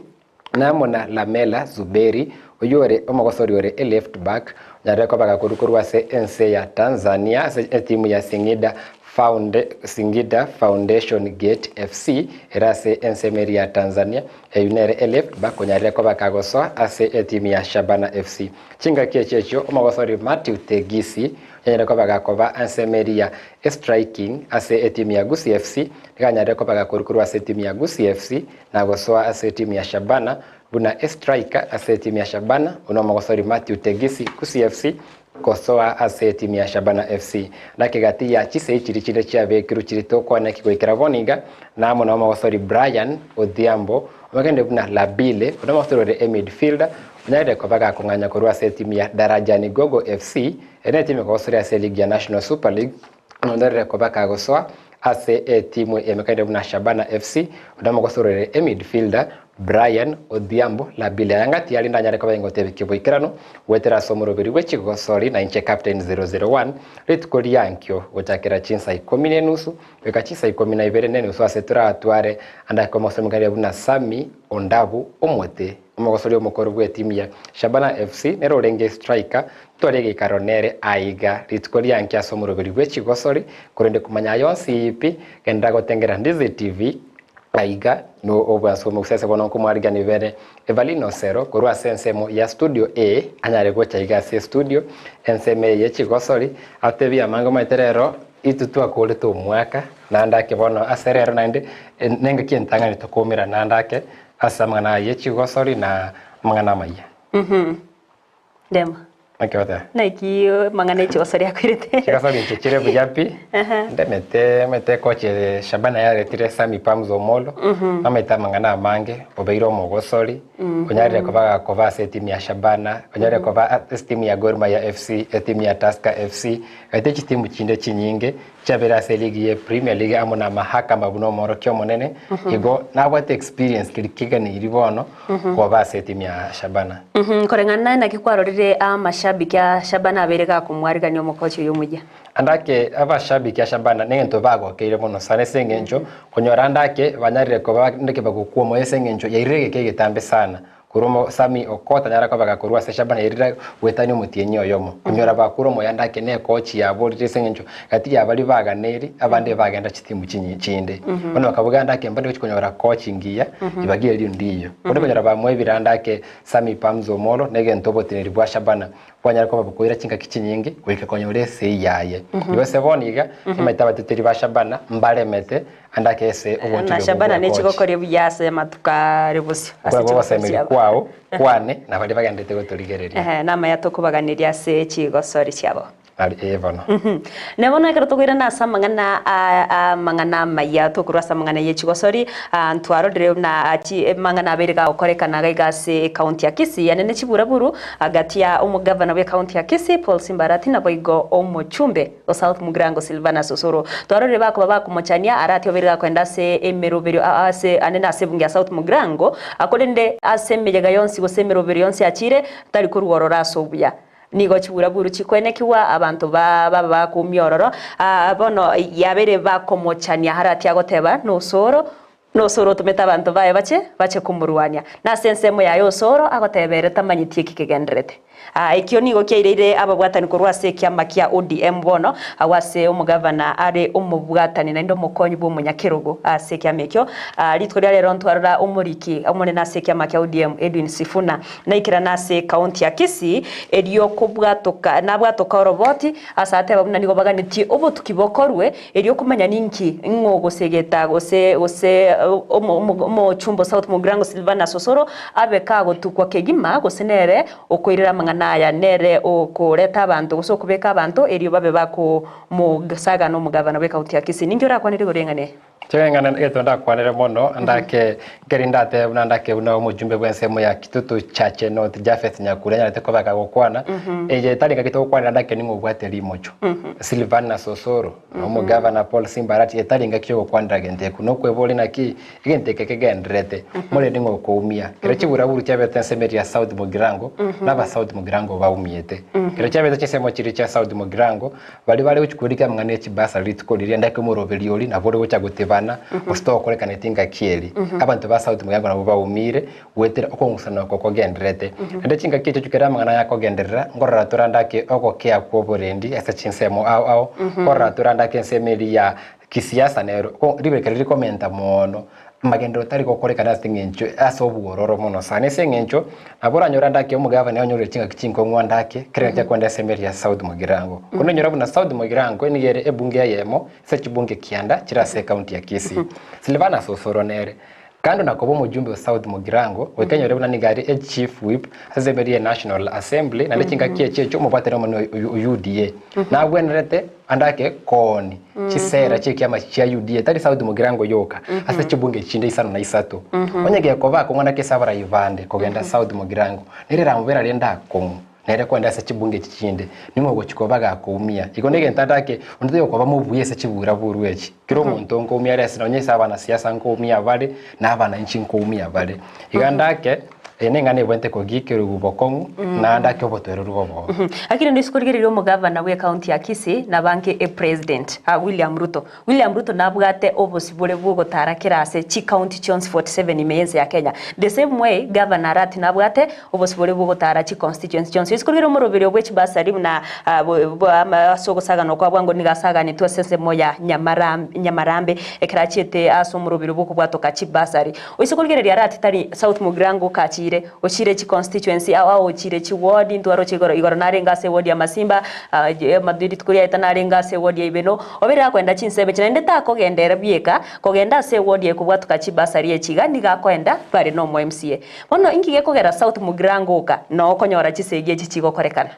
namo na Lamela Zuberi oyio ore omogosori ore eleft back onyarire koba gakorwa korwa ase ense ya Tanzania ase etimu ya Singida Found Singida Foundation Gate FC ere ase ensemo eria ya Tanzania eyio nere eleft back onyarire koba kagosoa ase etimu ya Shabana FC. Chingaki echio echio omogosori Mathew Tegisi onyarire koba gakoba ensemo eria estriking ase etimu ya Gusii FC nigo anyarire koba gakorwa korwa ase etimu ya Gusii FC na gosoa ase etimu ya Shabana buna estriker ase etimu ya Shabana buna omogosori Mathew Tegisi Gusii FC gosoa ase etimu ya Shabana FC. Naki gati ya chisei chiria chinde chiabekirwe chiri tokwana ki goikera bono iga namo na omogosori Brian Odhiambo omogende buna Labile buna omogosori ore emidfielder onyarire koba gakong'anya korwa ase etimu ya Darajani Gogo FC ere netimu ekogosoria ase eligi ya National Super League nonderere koba kagosoa ase etimu emekaine buna Shabana FC buna omogosori ore emidfielder Brian Odhiambo Labile aya ngati yarinde anyare koba ingotebekia oboikeranu goetera ase omoroberi bwe chigosori na inche Captain 001 rituko riankio gochakera chinsa ikomi na enusu goika chinsa ikomi na ibere na enusu ase toratware ande ake omosomekania buna Sammy Ondabu omote. Omogosori omokoro bw'etimu ya Shabana FC nere orenge striker, ntware egeikaro nere aiga rituko rianke ase omoroberi bwe chigosori, korende komanya aya onsi pi, genderera gotengera Ndizi TV aiga no obwansu omogusii ase bono nkomwarigani bere Evalina Osero korwa ase ensemo ya studio A anyare gocha iga ase estudio ensemo eye ye chigosori atebie amange omanyete rero intwe twakorete omwaka naende ake bono ase rero naende nengaki entang'ani tokoumera naende ake Ase amang'ana ayio chigosori na amang'ana amayia. Ndemo. Naki ogoteba? Naki amang'ana echigosori akoirete. Chigosori inche chire buya pi. Ndemete omanyete ekochi Shabana yaretire Sammy Pams Omollo, namanyete amang'ana amange, obeire omogosori, onyarire koba gakoba ase etimu ya Shabana, onyarire koba ase etimu ya Gor Mahia FC, etimu ya Tusker FC, gaete chitimu chinde chinyinge. Chiabeire ase eligi ye Premier League amo na Mahakama buna omoorokia omonene, igo nabwate experience keria keganeiri bono koba ase etimu ya Shabana. Koreng'ana naye naki kwarorire amashabiki a Shabana abeire gakomwarigania omokochi oyo omoyia? Ande ake abashabiki a Shabana negento bagokeire mono sana ase eng'encho konyora ande ake banyarire koba ndeke bagokwa omoyo ase eng'encho yairire egeka egetambe sana Korwa omosami oko tanyara koba gakorwa ase Shabana erira goetania omotienyi oyomo. Konyora bakure omoyanda ake nekochi yaborire ase eng'encho gati ya baria baganeiri abande bagenda chitimu chinyi chinde. Bono bakabuga ande ake mbare gochia konyora kochi ngiya ribaga erio ndiyo. Bono konyora bamoebire ande ake Sammy Pamzo Omollo negento oboteneri bwa Shabana bwanyara koba bokoira chingaki chinyinge goika konyora esei yaye. Igo ase bono iga nimanyete abateteri ba Shabana mbaremete Ande ake ase Na obotuki obwo Shabana bwa ne kochi. chigokoria buya ase amatuko are bosio ase Okwo nakwo chigokori ogosemeria chiabo. kwao kwane na baria bagenderete gotorigereria. Ehe, namaya tokobaganeria ase chigosori chiabo. Ari ee bono. Ne bono ekero tokoirana ase amang'ana a amang'ana amaya tokorwa ase amang'ana ye chigosori, ntwarorire buna chi amang'ana abeire gagokorekana iga iga ase ecounty ya Kisii ane ne chiburaburu agati ya omogavana bwe ecounty ya Kisii Paul Simba Arati naboigo omochumbe o South Mugirango Silvanus Osoro. Twarorire bakoba bakomochania arati obeire gakoenda ase emeroberio ase ande nase ebunge ya South Mugirango, korende ase emeyega yonsi gose emeroberio yonsi achire tari korwa ororo ase obuya. Nigo chiburaburu chikoenekigwa abanto ba baba bakoumia ororo, bono yabeire bakomochania arati agoteba nosoro Nosoro otomete abanto baye bache, bache komorwania. Na ase ensemo yaye Osoro agoteba ere tamanyeti eki kegendererete. Aa, ekio nigo kiaireire ababwatani korwa ase ekiama kia ODM bono, agwo ase omogavana are omobwatani naende omokonyi bw'omonyakerogo ase ekiama ekio. Aa, rituko ria rero ntwarora omoriki omonene ase ekiama kia ODM Edwin Sifuna naikerana ase ekaunti ya Kisii erio kobwatoka nabwatoka oroboti ase ateba buna nigo baganetie obotuki bokorwe Erio komanya ninki ng'o gose egeta gose gose omochumba o South Mugirango Silvanus Osoro abe kagotukwa kegima gose nere okoirera amang'ana aya nere okoreta abanto gose okobeka abanto erio babe bakomosaga nomogabana bw'ekaunti ya Kisii. Ninki orakwanere igoro y'eng'ana eye? Inche eng'ana egento ndakwanere mono ndake nkeri ndatebe buna ndake buna omojumbe bw'ensemo ya Kitutu Chache North Japheth Nyakuri anyarete koba akagokwana, eye etari ngaki togokwanera ndake ning'o obwate rimocho. Silvanus Osoro, na omogavana Paul Simba Arati etari ngaki yogokwanera gento eko nokweboria naki egento eke kegendererete more ning'o okoumia. Kero chiburaburu chiabete ensemo eria ya South Mugirango na aba South Mugirango baumiete. Kero chiabete chinsemo chiria chia South Mugirango baria bare gochia korika amang'ana ya chibasari rituko riria ndake omoroberi oria nabo ore gocha gotebana gose togokorekaneti ngaki eri. Abanto ba South Mugirango nabwo baumire goetera okong'usana oko kogendererete. Naende chingaki echio chikere amang'ana aya akogenderera, nkorora torande ake ogokea kw'oborendi ase chinsemo ao ao, nkorora torande ake ensemo eria ya kisiasa nero, ko ribereka riria rikomenta moono, amagenderero tari gokorekana ase eng'encho ase obwororo mono sana. Ase eng'encho, nabo oranyore ande ake omogavana onyorire chingaki chinkong'u ande ake, kera engaki akoenda ensemo eria ya South Mugirango. Korende onyora buna South Mugirango nigo ere ebunge eyemo ase chibunge kianda chire ase ecounty ya Kisii. Silvanus Osoro nere, Kando na koba omojumbe o South Mugirango, goika enyore buna nigo are echief whip ase ensemo eria ye National Assembly naende chingaki echio echio omobwatani omonene o UDA. Nagwenerete ande ake kooni chisera chi'ekiama chia UDA tari South Mugirango yoka ase chibunge chinde isano na isato. Onye gekoba akong'u naki ase abarai bande kogenda South Mugirango nere eramobere rende akong'u. Nere kwenda ase chibunge echi chinde, ning'o ogochia koba gakoumia? Igo negento ande ake, onde taiyo okoba mobuya ase chiburaburu echi. Kera omonto nkoumia are ase nonye ase abanasiasa nkoumia bare, na abananchi nkoumia bare. Iga ande ake, Eye neng'ana ebwenerete kogiikerigwa bokong'u, naende ake obotoereru bobobe. Lakini rende isiko rigereria omogavana bwe county ya Kisii nabange e president William Ruto. William Ruto nabwate obosibore bwogotara kera ase chi county chionsi 47 ime yense ya Kenya. The same way governor Arati nabwate obosibore bwogotara chi constituency chionsi. Isiko rigereria omoroberi obwe chibasari buna ase ogosagana okwa bwango nigo asaganetwe ase ensemo ya Nyamarambe ekero achiete ase omoroberi bwokobwatoka chibasari. Oise korigereria Arati tari South Mugirango kachire, ochire chi constituency ao ao ochire chi ward ntwaroche igoro igoro narenge ase eward ya Masimba rituko riaeta narenge ase eward ya Ibeno, obeire akoenda chinsemo echi naende takogenda ere bieka, kogenda ase eward eye kobwatoka chibasari echi iga nigo akoenda bare na omo MCA. Bono inki gekogera South Mugirango oka noo okonyora chisegi echi chigokorekana?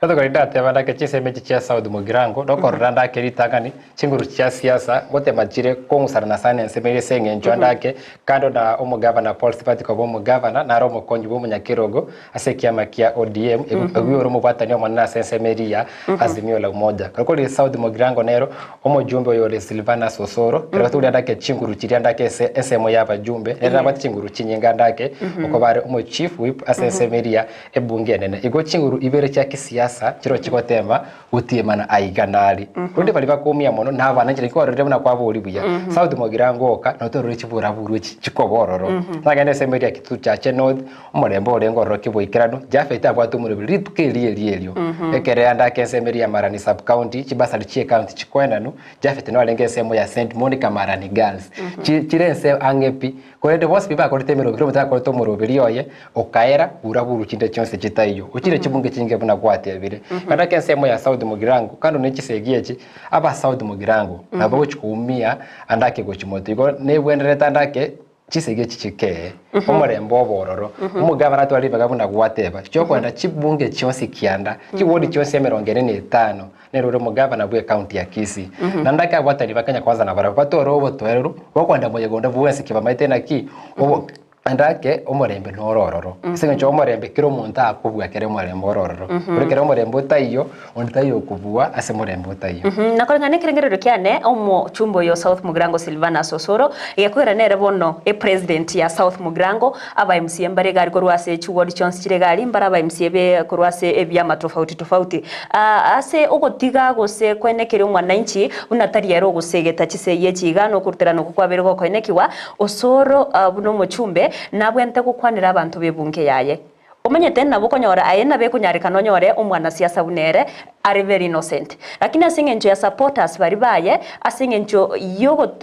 Rituko riria ndateba ndake chinsemo echi chia South Mugirango, nokorora ndake ritang'ani chinguru chia siasa ngotema chire kong'usana sana ensemo eria ase eng'encho ndake kando na omogavana Paul Sibati koba omogavana nare omokonyi bwa omonyakerogo ase ekiama kia ODM oyio ore omobwatani omonene ase ensemo eria ya Azimio la Umoja. Kero kore South Mugirango nero omojumbe oyo ore Silvanus Osoro kero toria ndake chinguru chiria ndake ase ensemo ya abajumbe nere nabwate chinguru chinyinga ndake okoba are omo chief whip ase ensemo eria Ebunge enene igo chinguru ibere chia kisiasa chiro chigotema gotiemana aiga nari. Korende baria bakoumia mono nabana enchera ikwarorire buna kwabori buya. South Mogirango oka notorore chiburaburu echi chikoba ororo. Nagenda ensemo eria Kitutu Chache North omorembe orenge ororo kiboikeranu Japhet abwate omorembe rituko erio erio erio. Ekere ande ake ensemo eria ya Marani Sub County chibasari chie county chikoenanu Japhet narenge ensemo ya St Monica Marani Girls. Chire ense ang'e pi Korende bonsi pi bakorete emeroberi, omonto takorete omoroberi oye, okaera bura buru chinde chionsi chitaiyo. Ochire chibunge chinge buna gwatebire. Naende ake ensemo ya South Mugirango, kando ne chisegi echi, aba South Mugirango nabo bagochi koumia ande ake gochi motwe. Igo nebwenerete ande ake chisegi echi chikee, omorembe obe ororo. Omogabana atware ribaga buna gwateba, chiokoenda chibunge chionsi kianda, chiwodi chionsi emerongo ene na etano, Nere ore omogavana bw'ecounty ya Kisii. Naende ake abwatani ba Kenya Kwanza nabarabwo batore obotoereru bw'okoenda moyega onde bwensi ki bamaete naki obo naende ake omorembe noro ororo. Ase eng'encho omorembe kera omonto akobua kere omorembe ore ororo. Korende kera omorembe otaiyo, onde taiyo okobua ase omorembe otaiyo. Na koreng'ana nekerengererio kiane, omochumba oyo South Mugirango Silvanus Osoro, egekogera nere bono epresident ya South Mugirango, Aba MCA mbare egari korwa ase chiward chionsi chire egari, mbare aba MCA be korwa ase ebiama tofauti tofauti. Ase ogotiga gose koenekeria omwananchi buna tari ere ogosegeta chisegi echi iga na okoruterana okwo kwabeire gokoenekigwa, Osoro buna omochumbe nabwenerete gokwanera abanto b'ebunge yaye. Omanyete nabo okonyora aye nabo ekonyarekana onyore omwanasiasa buna ere are very innocent. Lakini ase eng'encho ya supporters baria baye, ase eng'encho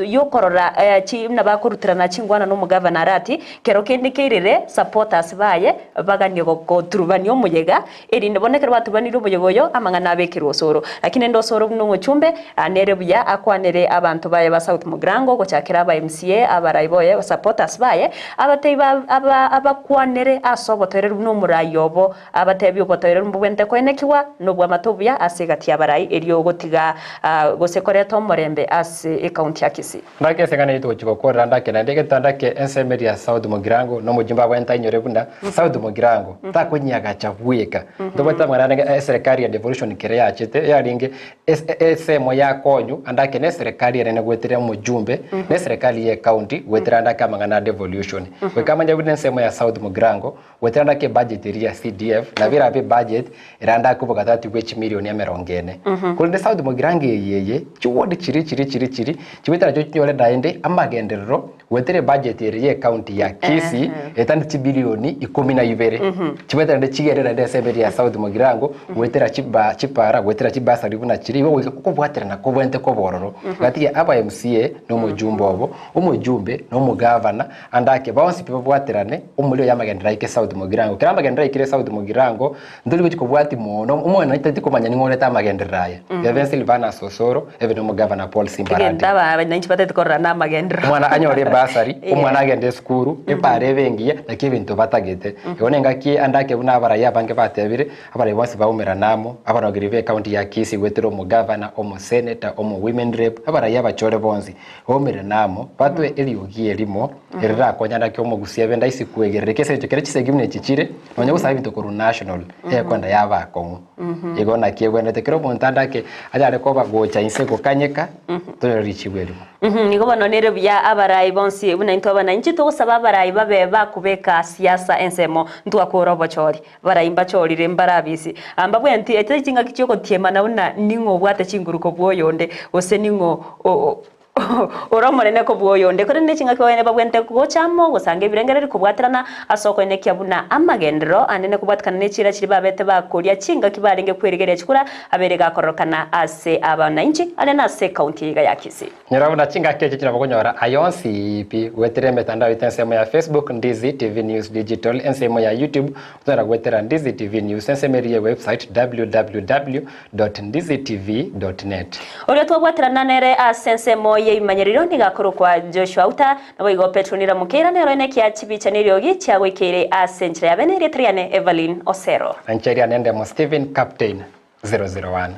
yokorora chi buna bakoruterana chingwana na omogavana Arati, kero kende keirire supporters baye baganie goturubania omoyega, erinde bono ekero baturubanirie omoyega oyo, amang'ana abekerwe osoro. Lakini rende osoro buna omochumbe, nere buya akwanere abanto baye ba South Mugirango, gochakera aba MCA, abarai boye, supporters baye, abatebie ba abakwanere ase obotoereru buna omorai obo. Abatebi obotoereru mbobwenerete koenekigwa nobw'amato obuya ase egati y'abarai, erio gotiga gose koreta omorembe ase ekaunti ya Kisii. Ndake ase eng'ana eyio togochia gokorera ndake naende egento ndake ensemo eria ya South Mugirango na omojumbe abwenerete ainyore buna South Mugirango takonyiagacha bweka. Ntobwate amang'ana arenge eserekari ya devolution kere yachete yarenge ensemo ya konyu ande ake ne eserekari enene goetera omojumbe na eserekari ye ecounty goetera ande ake amang'ana a devolution. Goika amanye buna ensemo ya South Mugirango Goetera ndake ebudget eria ya CDF, nabo erabe ebudget erandake obogatati bwe chimilioni emerongo ene. Korende South Mugirango eye eye, chiward chiri chiri chiri chiri, chigoetera nachio chinyore naende amagenderero goetera ebudget ere ye ecounty ya Kisii, etande chibilioni ikomi na ibere. Chigoetera naende chigende naende ensemo eria ya South Mugirango, goetera chiba chipara, goetera chibursary buna chiria, igo goika okobwaterana kobwenerete koba ororo. Gati ya aba MCA na omojumbe obo, omojumbe na omogavana, Ande ake bonsi pi babwaterane, omorero y'amagenderero aike South Mugirango. Kera amagenderero aikire South Mugirango, ntori gochi kobwati mono, omwana tari komanya ning'o orete amagenderero aya. Ebe Silvanus Osoro, ebe nomogavana Paul Simbarati. Egento abananchi batagete korora namagenderero. Omwana anyore ebasari, omwana agende esukuru, epara ebe engiya, naki ebinto batagete. Igo nengaki ande ake buna abarai abange batebire, abarai bonsi baumerane amo, abarogeri be ecounty ya Kisii goetera omogavana, omosenator, omo women rep, abarai abachore bonsi, Baumerane amo, batwe eriogi erimo, erirakonye naki omogusia abe ndaisi kwegerera eke ase eng'encho kere chisegi buna echi chire, nonya gosaba ebinto korwa national, egekwenda yaba akong'u. Igo naki. Naki egwenerete kera omonto ande ake anyare koba gocha inse gokanyeka, tonyore richibu erimo. Nigo bono nere buya abarai bonsi buna intwe abananchi togosaba abarai babe bakobeka siasa ensemo ntwakora obochori. Barai mbachorire mbarabisi. Mbabwenti etari chingaki chiogotiemana buna ning'o obwate chinguru kobua oyonde gose ning'o ore omonene kobua oyonde. Korende ne chingaki abanyene babwenerete gocha amo gosanga ebirengererio kobwaterana ase okoenekia buna amagenderero ande ne kobwatekana ne chiira chiria babete bakoria chingaki barenge kwerigeria chikura abeire gakororokana ase abananchi are nase ekaunti eye iga ya Kisii. Nyora buna chingaki echi chinabo konyora aye onsi pi goetera emetandao yaito ensemo ya Facebook Ndizi TV News Digital, ensemo ya YouTube otonyara goetera Ndizi TV News, ensemo eria ye website www.ndizitv.net. Oria twabwaterana nere ase ensemo y'ebimanyererio nigo akorokwa Joshua Uta, naboigo Petronila Mukeira nero enekia chibicha neriogi chiagoikeire ase enchera ya bene erieta riane Evelyn Osero. Na inche riane ndemo Stephen Captain 001.